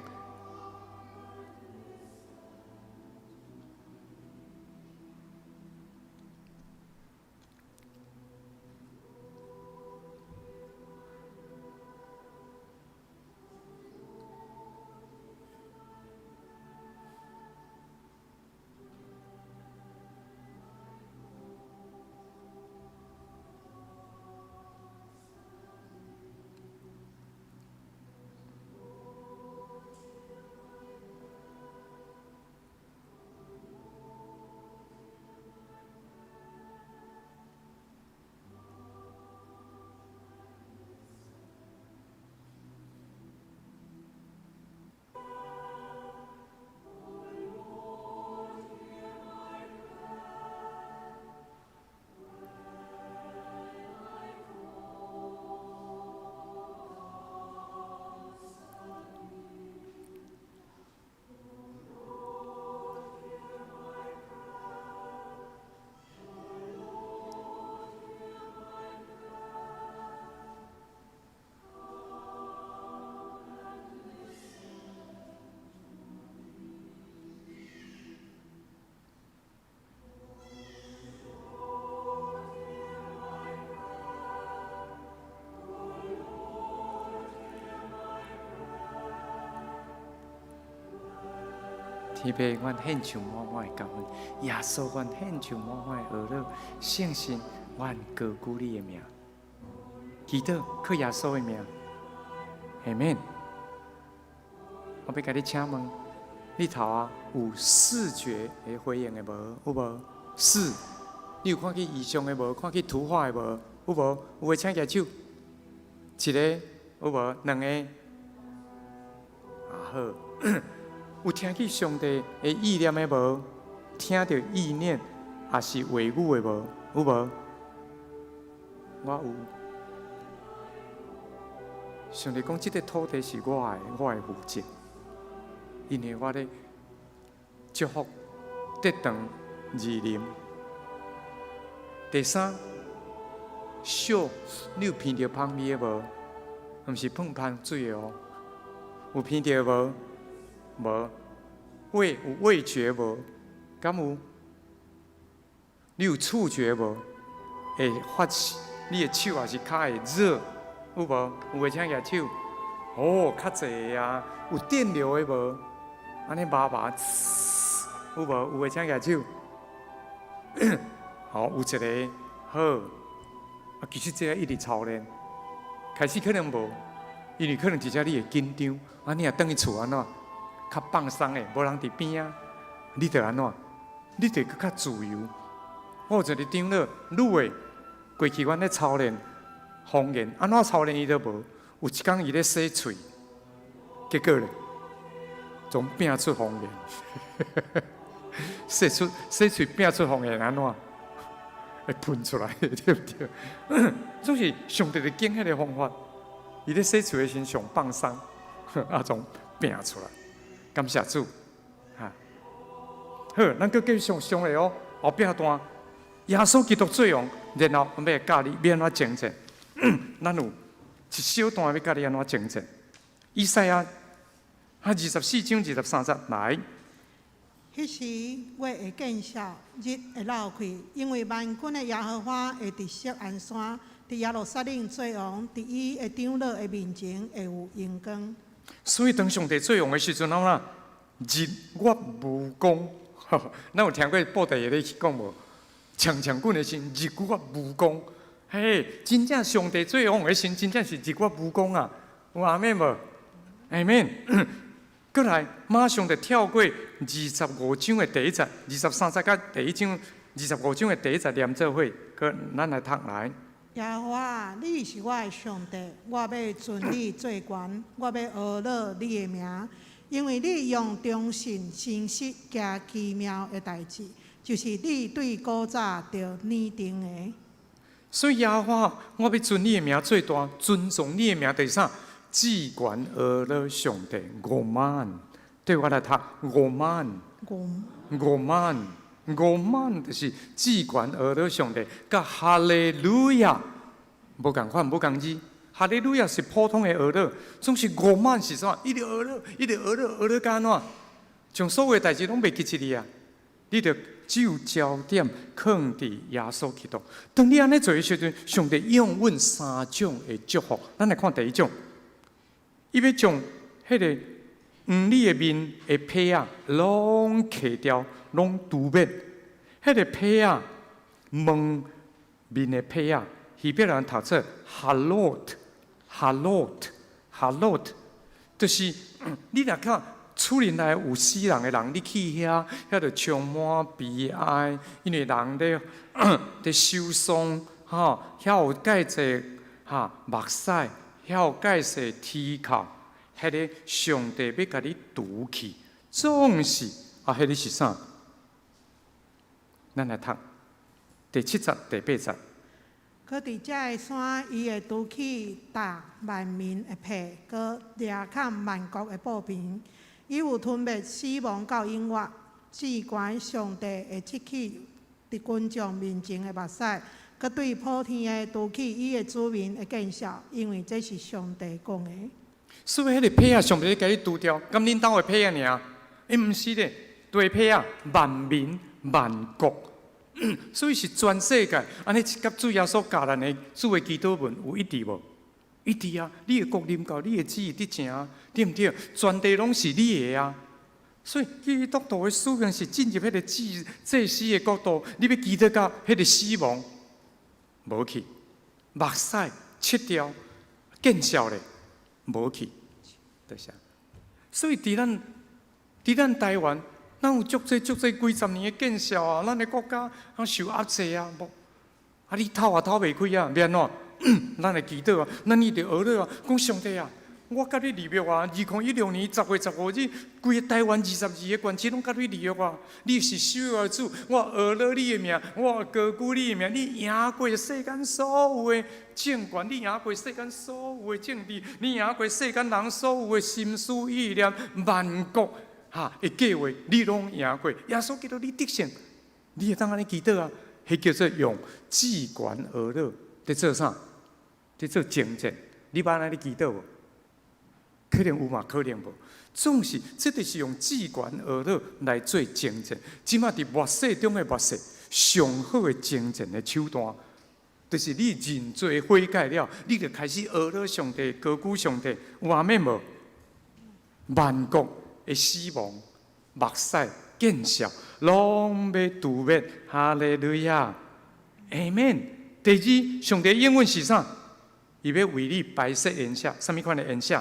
天父，阮獻上滿滿的感恩，耶穌，阮獻上滿滿的阿樂，聖神，阮高舉你的名，祈禱靠耶穌的名，阿們。我欲共你請問，你頭仔有視覺的回應的無？有無？是，你有看見異象的無？看見圖畫的無？有無？有的請舉手。一個有無？兩個。啊好。有聽見上帝的意念的無？聽著意念，抑是話語的無？有無？我有。上帝講，這個土地是我的，我會負責，因為我咧祝福得長而臨。第三，嗅，你有聞著芳味的無？毋是噴香水的哦，有聞著無？無。味有味覺無？敢有？你有觸覺無？會發你的手抑是跤會熱，有無？有的請舉手。哦，較濟啊，有電流的無？按呢麻麻，有無？有的請舉手。好，有一个好。啊，其實這個一直操練，開始可能無，因為可能直接你會緊張，啊，你若轉去厝按怎？較放鬆的，無人佇邊仔，你著按怎？你著閣較自由。我有一个長老，女的，過去阮咧操練方言，按怎操練伊都無。有一工伊咧洗喙，結果咧，總變出方言，洗出洗喙變出方言按怎？會噴出來，對毋對？總是上帝咧揀彼个方法，伊咧洗喙的時上放鬆，啊，總變出來。感謝主，哈！好，咱閣繼續上來哦，後壁段耶穌基督做王，然後阮欲教你欲按怎征戰。咱有一小段欲教你按怎征戰。以賽亞啊，24章23節來。彼時月會見笑，日會落去，因為萬軍的耶和華會佇錫安山，佇耶路撒冷做王，佇伊的長老的面前會有榮光。所以當上帝做王的時陣，怎啊？日月無光，咱有聽過布袋戲咧講無？強強滾的時，日月無光。嘿，真正上帝做王的時，真正是日月無光啊！有阿們無？阿們。閣來，馬上就跳過二十五章的第一節，23節佮第一章二十五章的第一節連做伙，閣咱來讀來。耶和華，你是我的上帝，我欲尊你做懸，我欲阿樂你的名，因為你用忠信誠實行奇妙的代誌，就是你對古早就擬定的。所以耶和華，我欲尊你的名做大，尊崇你的名，就是啥？至懸阿樂上帝五萬，對我來讀五萬，五萬，五萬，就是至懸阿樂上帝，佮哈利路亞無仝款，無仝字。哈利路亞是普通的阿樂，總是五萬是啥？一直阿樂，一直阿樂，阿樂佮按怎？將所有代誌攏袂記得啊！你著只有焦點囥佇耶穌基督。當你按呢做的時陣，上帝應允三種的祝福。咱來看第一種，伊欲將彼个黃你的面的皮仔攏徛掉，攏除滅。彼个皮仔，蒙面的皮仔，希伯來文讀做 halot，halot，halot，就是你若看厝裡內有死人的人，你去遐，遐就充滿悲哀，因為人咧守喪，吼，遐有蓋濟哈目屎，遐有蓋濟啼哭，彼个上帝欲共你除去，總是啊，彼个是啥？咱來讀第七節、第八節。閣佇這个山，伊會除去踏萬民的轡，閣掠砍萬國的布棚。伊有吞滅死亡到永遠。至懸上帝會拭去佇群眾面前的目屎，閣對普天的除去伊的子民的見笑，因為這是上帝講的。所以彼個皮仔上帝共你除掉，敢恁兜的皮仔爾？伊毋是咧，大皮仔，萬民萬國，所以是全世界。按呢，佮主耶穌教咱的主的祈禱文有一致無？一致啊！你的國臨到，你的旨意得成，對毋對？全地攏是你的啊！所以基督徒的使命是進入彼個祭祭司的國度，你欲祈禱到彼個死亡無去，目屎拭掉，見笑咧無去，就是。所以佇咱台灣，咱有足濟足濟幾十年的見笑啊！咱的國家啊受壓制啊，無啊你透也透袂開啊，欲按怎？咱來祈禱啊，咱一直阿樂啊，講上帝啊，我佮你立約啊！2016年10月15日，規个台灣22個縣市攏佮你立約啊！你是守約的主，我呵咾你的名，我高舉你的名，你贏過世間所有的政權，你贏過世間所有的政治，你贏過世間人所有的心思意念，萬國哈的計劃，你攏贏過。耶穌基督，你得勝，你會當按呢祈禱啊？彼叫做用至懸呵咾佇做啥？佇做征戰。你捌按呢祈禱無？可能有嘛，可能無。總是，這就是用至懸呵咾來做征戰。這馬佇末世中的末世，上好的征戰的手段，就是你認罪悔改了，你就開始呵咾上帝，高舉上帝，有阿們無？萬國的死亡、目屎、見笑，攏欲除滅。哈利路亞，阿們。第二，上帝應允是啥？伊欲為你擺設筵席，啥物款的筵席？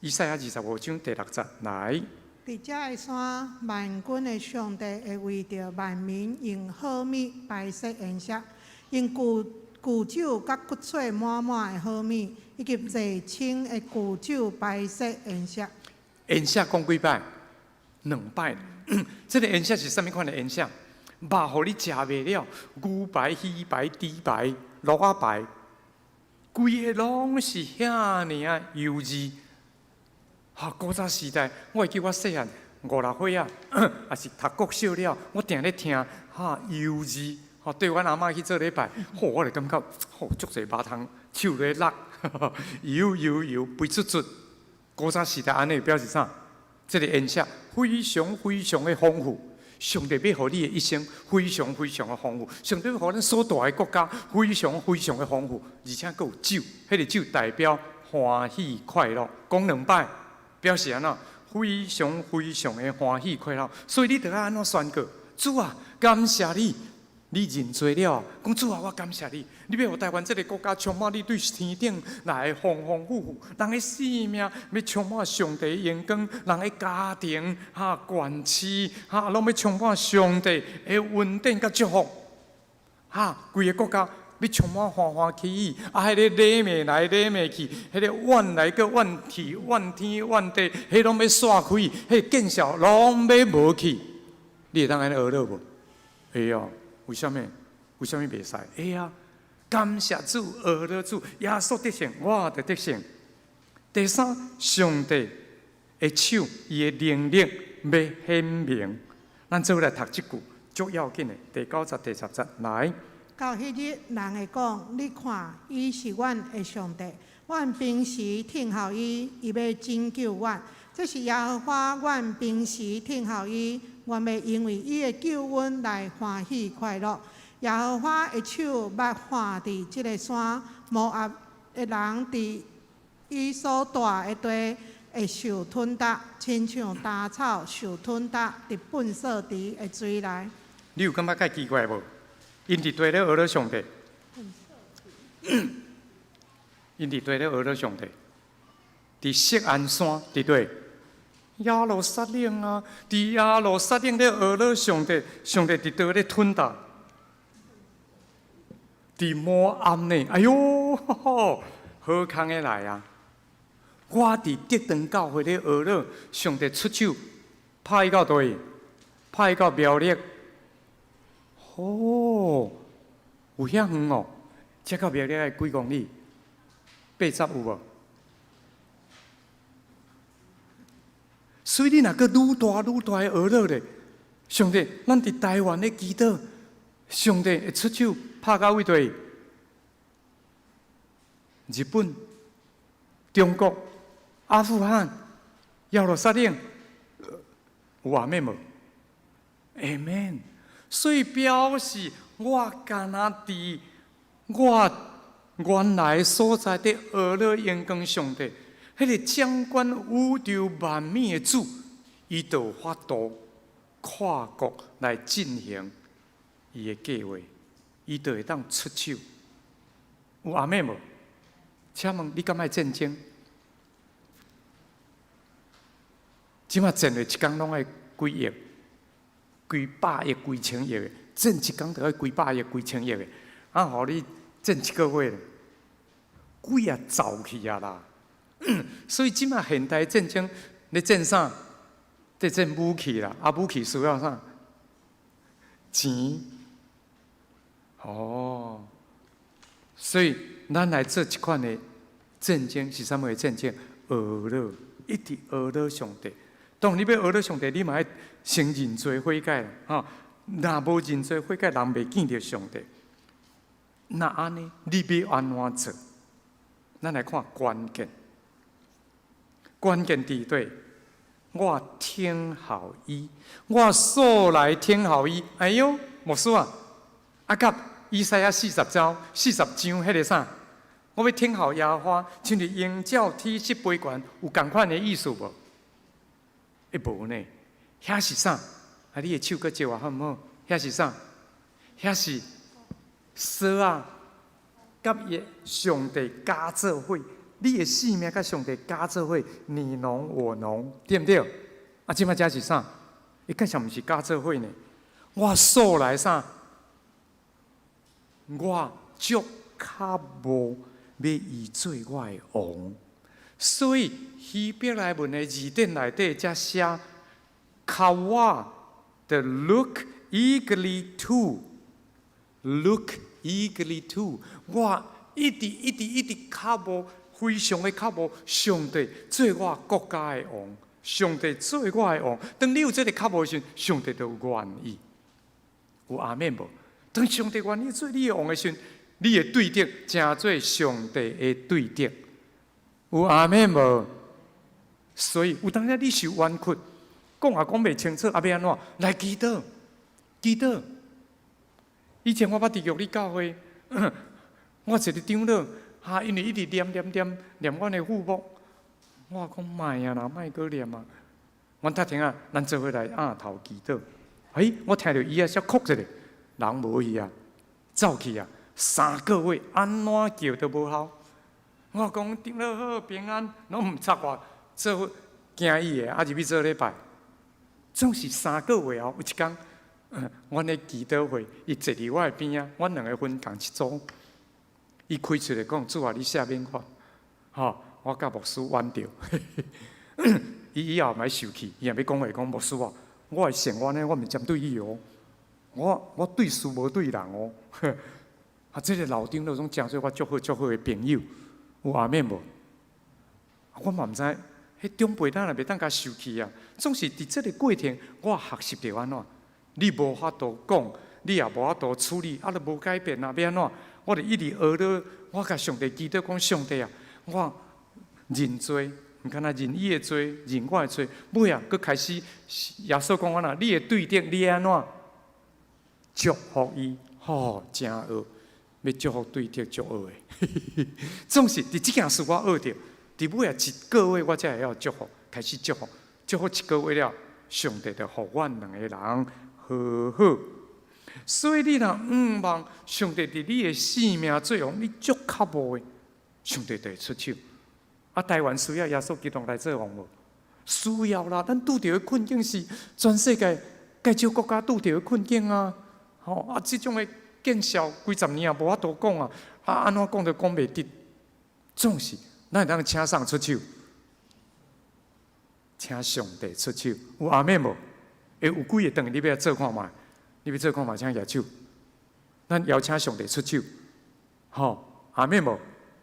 以賽亞25章第6節來。佇這个山，萬軍的上帝會為著萬民用好物擺設筵席，用舊酒佮骨髓滿滿的好物，以及濟清的舊酒擺設筵席。筵席講幾擺？兩擺。這个筵席是啥物款的筵席？肉予你食袂了，牛排、魚排、豬排、鹿仔排，規个攏是遐爾仔油膩。哈，古早時代，我會記我細漢五六歲仔，也是讀國小了，我定咧聽哈油膩，吼綴阮阿嬤去做禮拜，吼我就感覺吼足濟肉通手咧落，油油油肥卒卒。古早時代按呢表示啥？這个筵席非常非常的豐富，上帝欲予你的一生非常非常的豐富，上帝欲予咱所蹛的國家非常非常的豐富，而且閣有酒，彼个酒代表歡喜快樂，講兩擺。表示按怎？非常非常的歡喜快樂，所以你著愛按怎宣告？主啊，感謝你，你認罪了。講主啊，我感謝你，你欲予台灣這个國家充滿你對天頂來的豐豐富富，人的生命欲充滿上帝的榮光，人的家庭哈縣市哈攏欲充滿上帝的恩典佮祝福，哈規个國家欲充滿歡歡喜喜，啊！彼个禮罵來禮罵去，彼个怨來閣怨去，怨天怨地，彼攏欲散開，彼個見笑攏欲無去。你會當按呢呵咾無？會哦，為啥物？為啥物袂使？會啊！感謝主，呵咾主，耶穌得勝，我就得勝。第三，上帝的手，伊的能力欲顯明。咱做伙來讀這句，足要緊的。第九節、第十節來。到彼日，人會講：你看，伊是阮的上帝，阮平時等候伊，伊欲拯救阮。這是耶和華，阮平時等候伊，阮欲因為伊的救恩來歡喜快樂。耶和華的手捌看佇這个山，摩押的人佇伊所蹛的地會受吞踏，親像稻草受吞踏佇糞埽池的水內。你有感覺較奇怪無？𪜶佇佗咧呵咾上帝，𪜶佇佗咧呵咾上帝，佇錫安山佇佗？耶路撒冷啊，佇耶路撒冷咧呵咾上帝，上帝佇佗咧吞踏？佇摩押呢？哎喲，好康的來啊！我佇德長教會咧呵咾，上帝出手拍伊到佗位？拍伊到苗栗。哦，有遐遠哦，這到苗栗愛幾公里？80有無？所以你若閣愈大愈大的呵咾咧，上帝，咱佇台灣咧祈禱，上帝會出手拍到佗位？日本、中國、阿富汗、耶路撒冷，有阿們無？阿們。所以表示我敢若佇我原來所在佇呵咾榮光上帝，彼个掌管宇宙萬物的主，伊就有法度跨國來進行伊的計劃，伊就會當出手。有阿們無？請問你敢愛戰爭？這馬戰的一工攏愛幾億、幾百億、幾千億的，戰一工就愛幾百億、幾千億的，啊，予你戰一個月，鬼也走去啊啦！所以這馬現代戰爭，咧戰啥？咧戰武器啦，啊武器需要啥？錢。哦，所以咱來做這款的戰爭是啥物的戰爭？呵咾，一直呵咾上帝。當你欲呵咾上帝，你嘛愛先認罪悔改吼。若無認罪悔改，人袂見著上帝。那按呢？你欲按怎做？咱來看關鍵，關鍵佇佗，我聽候伊，我素來聽候伊。哎喲，牧師啊，啊佮以賽亞40章40章彼个啥？我欲聽候耶和華，親像鷹鳥體翅飛懸，有仝款的意思無？欸，無呢？遐是啥？啊，你的手閣借我好毋好？遐是啥？遐是索仔，佮伊上帝加做伙，你的性命佮上帝加做伙，你儂我儂，對毋對？啊，這擺這是啥？伊敢像毋是加做伙呢？我素來啥？我足渴慕欲伊做我的王，所以希伯來文的字典內底才寫，卡的 look eagerly to，look eagerly to，我一直一直一直渴慕，非常的渴慕上帝做我國家的王，上帝做我的王。當你有這个渴慕時，上帝就願意。有阿們無？當上帝願意做你的王的時，你的對敵成做上帝的對敵。有阿們無？所以有當時你受冤屈，講也講袂清楚，啊欲按怎？來祈禱，祈禱。以前我捌佇玉里教會，我一个長老，哈，因為一直念念念念阮的父母，我講莫啊啦，莫閣念啊。阮讀聽啊，咱做伙來額頭祈禱。欸，我聽著伊仔說哭一下，人無去啊，走去啊，3個月按怎叫都無效。我講長老好平安，攏毋插我，做伙驚伊的，啊入去做禮拜，總是3個月後有一工，阮咧祈禱會，伊坐佇我的邊仔，阮兩个分仝一組。伊開喙來講：主啊，你赦免我，吼，我佮牧師冤著。伊以後嘛受氣，伊也欲講話講牧師啊，我的生活呢，我毋是針對伊哦，我對事無對人哦。啊，這个老長老總誠做我足好足好的朋友，有阿們無？我嘛毋知，彼長輩咱也袂當共受氣啊。總是佇這个過程，我學習著按怎？你無法度講，你也無法度處理，啊，都無改變啊，欲按怎？我就一直呵咾，我共上帝祈禱講：上帝啊，我認罪，毋敢若認伊的罪，認我的罪。尾啊，閣開始耶穌講按怎？你的對敵，你按怎？祝福伊，吼，誠惡，欲祝福對敵足惡的。總是佇這件事我學著，佇尾啊一個月我才會曉祝福，開始祝福，祝福一個月了，上帝就予阮兩個人和好。所以你若向望上帝佇你的性命做王，你足渴慕的，上帝就會出手。啊，台灣需要耶穌基督來做王無？需要啦！咱拄著的困境是全世界較少國家拄著的困境啊！吼啊，這種的見笑幾十年也無法度講啊！啊，按怎講都講袂得。總是咱會當請誰出手？請上帝出手，有阿們無？會有幾个轉去你欲做看覓？你欲做看覓？請舉手。咱邀請上帝出手，吼，阿們無？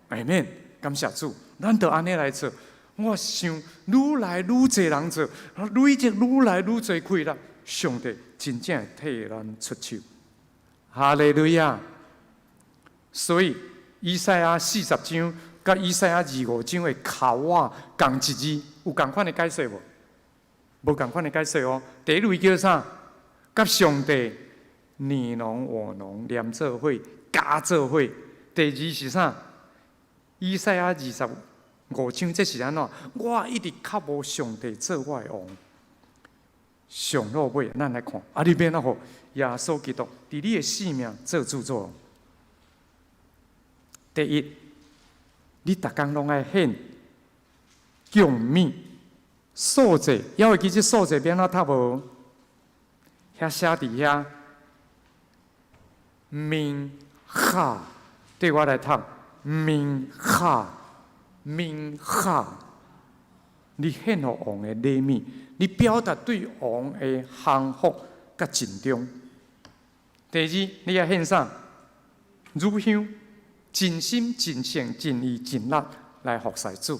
阿們，感謝主，咱就按呢來做。我想愈來愈濟人做，累積愈來愈濟氣力，上帝真正會替咱出手。哈利路亞！所以以賽亞40章佮以賽亞25章的卡瓦仝一字，有仝款的解釋無？無仝款的解釋哦。第一類叫啥？佮上帝你儂我儂連做伙加做伙。第二是啥？以賽亞25章這是按怎？我一直渴慕上帝做我的王。上落尾，咱來看，啊，你欲按怎予耶穌基督佇你的性命做主做王？第一，你逐工攏愛獻供物素祭，猶會記這素祭欲按怎讀無？遐寫佇遐，明哈，對我來讀，明哈，明哈。你獻予王的禮物，你表達對王的降服佮盡忠。第二，你愛獻啥？乳香，盡心盡性盡意盡力來服侍主。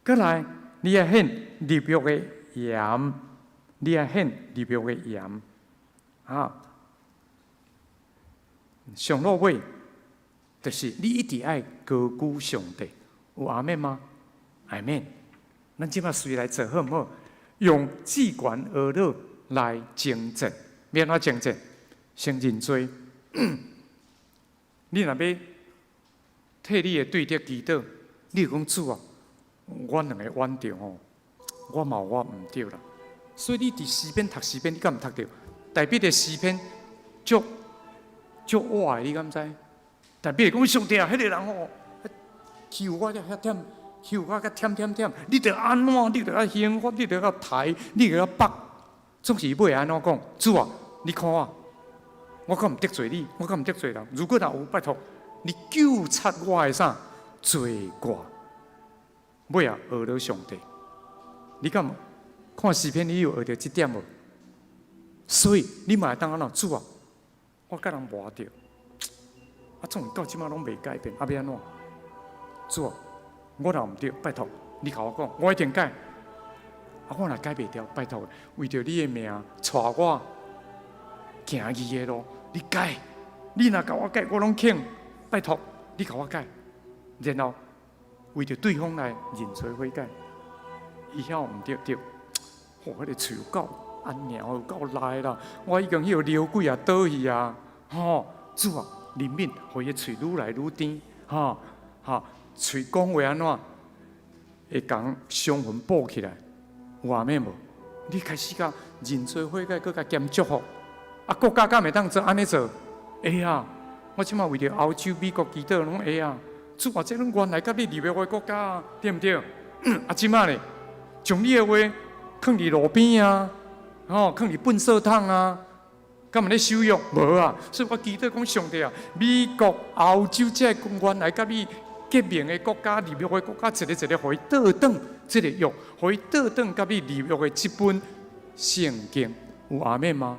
閣來，你愛獻立約的鹽，你愛獻立約的鹽。啊，上落尾，就是你一直愛高舉上帝，有阿們嗎？阿們。咱這擺隨來做好毋好？用至懸厄勒來征戰，欲按怎征戰？先認罪。你若欲替你的對敵祈禱，你就講主啊，阮兩個冤著吼，我嘛有我毋對啦。所以你佇詩篇讀詩篇，你敢毋讀著？大衛的詩篇足足倚的，你敢知？大衛講上帝啊，彼個人吼，欺負我遐忝，欺負我較忝忝忝，你著按怎？你著愛刑罰，你著愛刣，你著愛縛，總是尾按怎講？主啊，你看我，我敢毋得罪你？我敢毋得罪人？如果若有，拜託你糾察我的啥罪過？尾啊，學了上帝，你敢看詩篇？你有學著這點無？所以你嘛會當按怎？主啊，我佮人磨著，啊，總到這馬攏袂改變，啊，欲按怎？主啊，我若毋對，拜託你共我講，我一定改。啊，我若改袂掉，拜託，為著你的名，帶我行義的路，你改。你若共我改，我攏肯。拜託，你共我改。然後為著對方來認罪悔改，伊曉毋對對，吼，彼個喙有夠按娘有夠利啦！我已經彼個尿鬼啊倒去啊！吼，主啊，憐憫，予伊的喙愈來愈甜，吼吼，喙講話按怎會共傷痕補起來？有阿們無？你開始共認罪悔改，閣共兼祝福。啊，國家敢會當做按呢做？會啊！我這馬為著歐洲、美國祈禱，攏會啊！主啊，這攏原來佮你立約的國家啊，對毋對？啊，這馬咧，將你的話囥佇路邊啊，吼，囥佇糞掃桶啊，敢有咧守約？無啊！所以我祈禱講上帝啊，美國、歐洲這個原來佮你結盟的國家、立約的國家，一个一个予伊倒轉這个約，予伊倒轉佮你立約的這本聖經，有阿們嗎？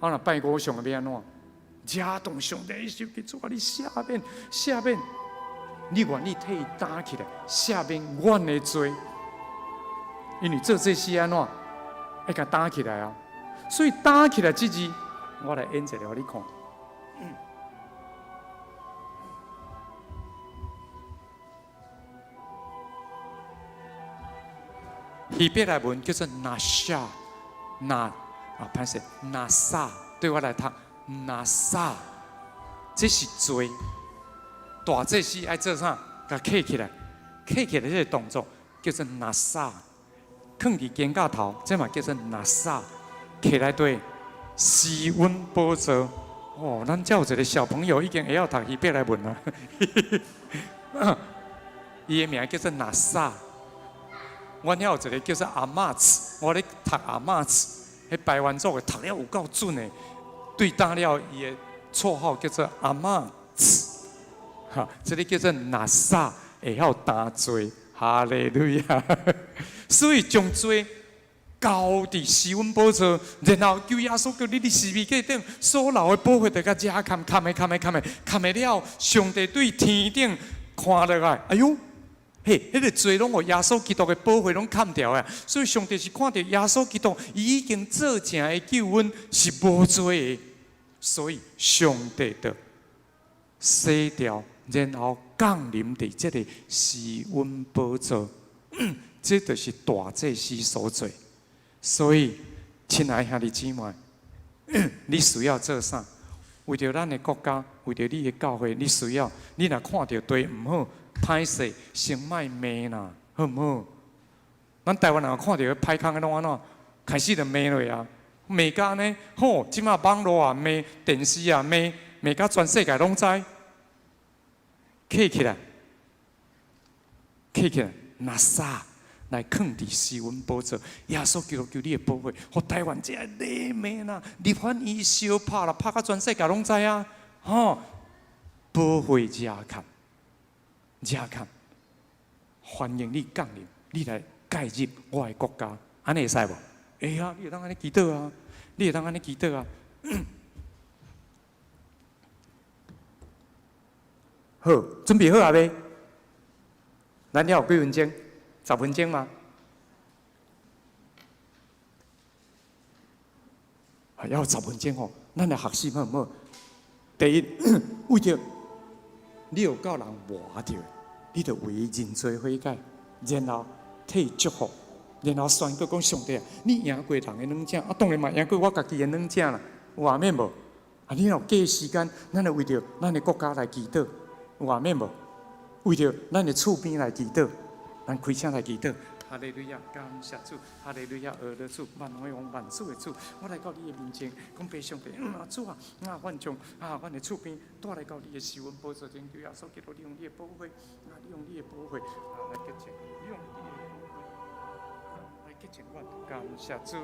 啊，若拜偶像的欲按怎？惹動上帝的手，主啊，你赦免，赦免，你願意替伊擔起來，赦免阮的罪，因為做祭司按怎？愛共擔起來啊！所以擔起來這字，我來演一个予你看。希伯來文叫做拿沙，拿啊，歹勢，拿撒，對我來讀，拿撒，這是罪。大祭司愛做啥？共揢起來，揢起來這個動作叫做拿撒，囥佇肩胛頭，這嘛叫做拿撒。揢內底施恩寶座。哦，咱遮有一個小朋友已經會曉讀希伯來文啦。伊的名叫做拿撒。阮遐有一個叫做阿媽子，我咧讀阿媽子，彼排灣族的讀了有夠準的，對當了伊的綽號叫做阿媽子，哈，這個叫做拿撒，會曉擔罪，哈利路亞。所以將罪交佇施恩寶座，然後求耶穌叫你佇十字架頂所流的寶血，就共遮崁崁的崁的崁的崁的了，上帝對天頂看落來，哎喲！嘿，彼個罪攏予耶穌基督的寶血攏崁掉啊！所以上帝是看著耶穌基督伊已經做成的救恩是無罪的，所以上帝就洗掉，然後降臨佇這个施恩寶座，這就是大祭司所做。所以，親愛兄弟姊妹，你需要做啥？為著咱的國家，為著你的教會，你需要，你若看著對毋好，歹勢，先莫罵啦，好毋好？咱台灣人看著歹空的攏按怎？開始就罵落啊，罵甲按呢？吼，這馬網路也罵，電視也罵，罵甲全世界攏知。揢起來，揢起來，拿撒來囥佇施恩寶座，耶穌基督求你的寶血，予台灣這个禮罵啦，立法院相拍啦，拍甲全世界攏知啊！吼，寶血遮崁，遮崁，歡迎你降臨，你來介入我的國家，按呢會使無？會啊，你會當按呢祈禱啊，你會當按呢祈禱啊。好，準備好啊未？咱還有幾分鐘？10分鐘嗎？還有十分鐘吼，咱來學習好毋好？第一，為著你有佮人磨著，你著為伊認罪悔改，然後替伊祝福，然後宣告講上帝啊，你贏過人的軟正，啊當然嘛贏過我家己的軟正啦，有阿們無？啊，你若有計時間，咱來為著咱的國家來祈禱，有阿們無？為著咱的厝邊來祈禱，咱開聲來祈禱。哈利路亞，感謝主！哈利路亞，阿的主，萬王王萬主的主，我來到你的面前，講父上帝，啊主啊，啊，阮將啊，阮的厝邊帶來到你的施恩寶座前，求耶穌基督，你用你的寶血，啊，你用你的寶血啊來潔淨，你用你的寶血來潔淨阮，感謝主。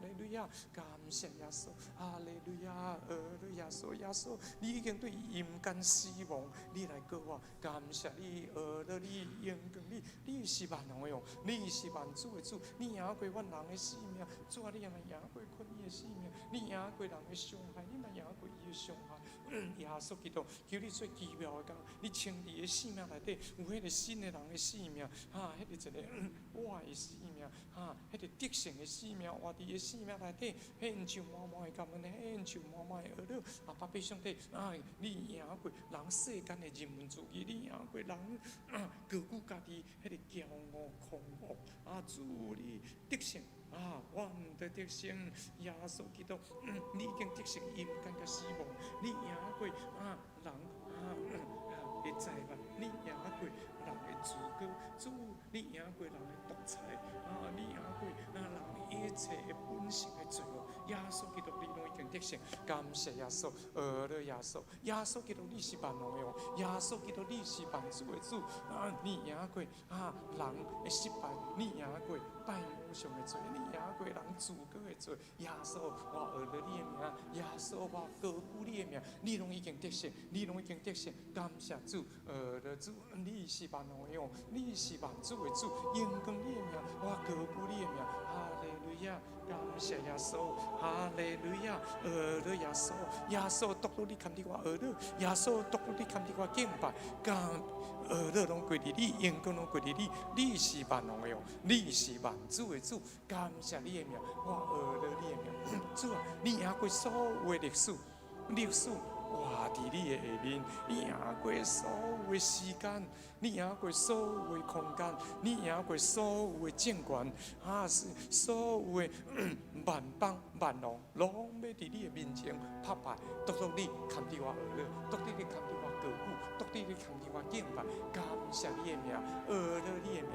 利路亞，感謝耶穌，哈利路亞，阿樂耶穌，耶穌，你已經對陰間死亡，你來膏我，感謝你，阿樂你，榮光你，你是萬王的王，你是萬主的主，你贏過阮人的性命，主啊，你也嘛贏過困伊的性命，你贏過人的傷害，你嘛贏過伊的傷害。耶穌基督，求你做奇妙的工，你親自的生命內底有彼個新的人的生命，哈，彼個一個活的生命，哈，彼個得勝的生命，活佇伊的生命內底，獻上滿滿的感恩，獻上滿滿的阿樂。阿爸父上帝，啊，你贏過人世間的人文主義，你贏過人高舉家己彼個驕傲狂傲，啊，主你得勝。啊！阮得得勝，耶穌基督，你已經得勝陰間佮死亡，你贏過啊人啊的債務，你贏過人的自高，主你贏過人的獨裁，啊，你贏過啊人一切的本性的罪惡。耶穌基督，你攏已經得勝，感謝耶穌，阿樂耶穌，耶穌基督，你是萬王的王，耶穌基督，你是萬主的主，啊，你贏過啊人的失敗，你贏過拜偶像的罪，你贏過人自高的罪。耶穌，我阿樂你的名，耶穌，我高舉你的名，你攏已經得勝，你攏已經得勝，感謝主，阿樂主，你是萬王的王，你是萬主的主，榮光你的名，我高舉你的名，哈利路亞，感謝耶穌，哈利路亞，阿樂耶穌，耶穌，獨獨你堪得我阿樂，耶穌，獨獨你堪得我敬拜，感阿樂攏歸佇你，榮光攏歸佇你，你是萬王的王，你是萬主的主，感謝你的名，我阿樂你的名，主啊，你贏過所有的歷史，歷史活佇你的下面，你贏過所有的時間，你贏過所有的空間，你贏過所有的政權，啊，所有的萬邦萬王，攏欲佇你的面前拍敗，獨獨你堪得我阿樂，獨獨你堪得我高舉，獨獨你堪得我敬拜，感謝你的名，阿樂你的名，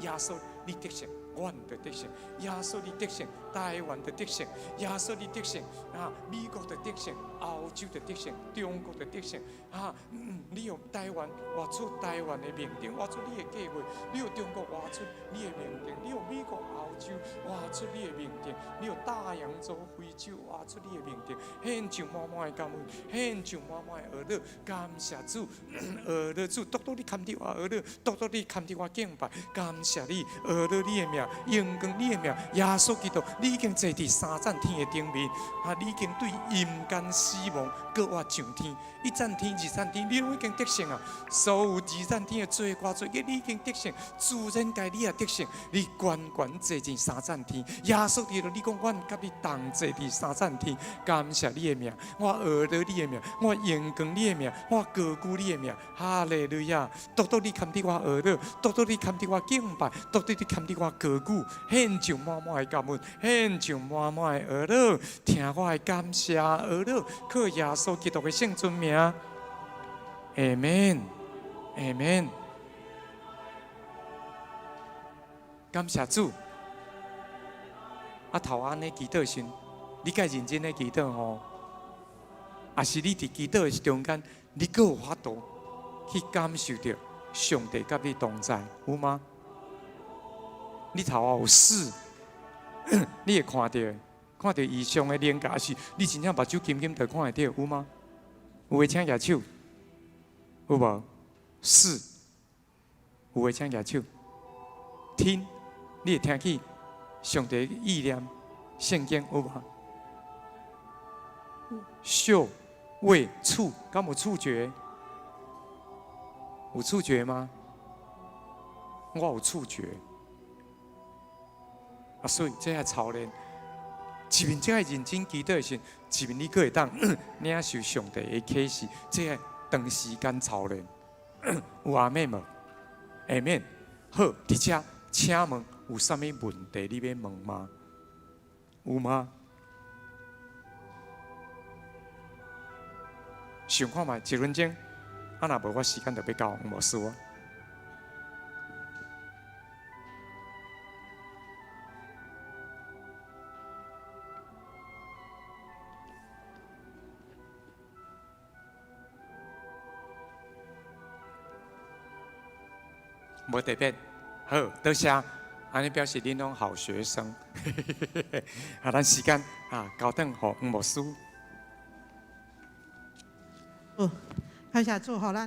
耶穌你得勝，阮就得勝；耶穌你得勝，台灣就得勝；耶穌你得勝，啊，美國就得勝，歐洲就得勝，中國就得勝。啊，你予台灣活出台灣的命定，活出你的計劃；你予中國活出你的命定；你予美國、歐洲活出你的命定；你予大洋洲、非洲活出你的命定。獻上滿滿的感恩，獻上滿滿的阿樂，感謝主，阿樂主，獨獨你堪得我阿樂，獨獨你堪得我敬拜，感謝你，阿樂你的名，榮光你的名，耶穌基督，你已經坐佇三層天的頂面，啊，你已經對陰間死亡閣活上天，一層天、二層天，你攏已經得勝啊！所有二層天的罪過罪孽，你已經得勝，自然界你也得勝，你懸懸坐佇三層天，耶穌基督，你講阮佮你同坐佇三層天，感謝你的名，我阿樂你的名，我榮光你的名，我高舉你的名，哈利路亞！獨獨你堪得我阿樂，獨獨你堪得我敬拜，獨獨你堪得我高舉，獻上滿滿的感恩，獻上滿滿的阿樂，聽我的感謝阿樂，靠耶穌基督的聖尊名，阿門，阿門。感謝主。啊，頭按呢祈禱時，你該認真咧祈禱吼。抑是你佇祈禱的中間，你閣有法度去感受著上帝佮你同在，有嗎？你頭仔有視，你會看著，看著異象的靈界，抑是你真正目睭金金就看會著，有嗎？有的請舉手，有無？視，有的請舉手。聽，你會聽見上帝的意念、聖經有無？嗅、味、觸，敢有觸覺？有觸覺嗎？我有觸覺。啊，所以這愛操練，一面這愛認真祈禱的時，一面你閣會當領受上帝的啟示，這愛長時間操練。有阿們無？阿們。好，佇遮請問有啥物問題你欲問嗎？有嗎？想看覓，一分鐘，啊，若無我時間就欲到，無事啊。無特別，好，多謝。按呢表示恁攏好學生。啊，咱時間啊，交轉予黃牧師。好，感謝主，予咱的。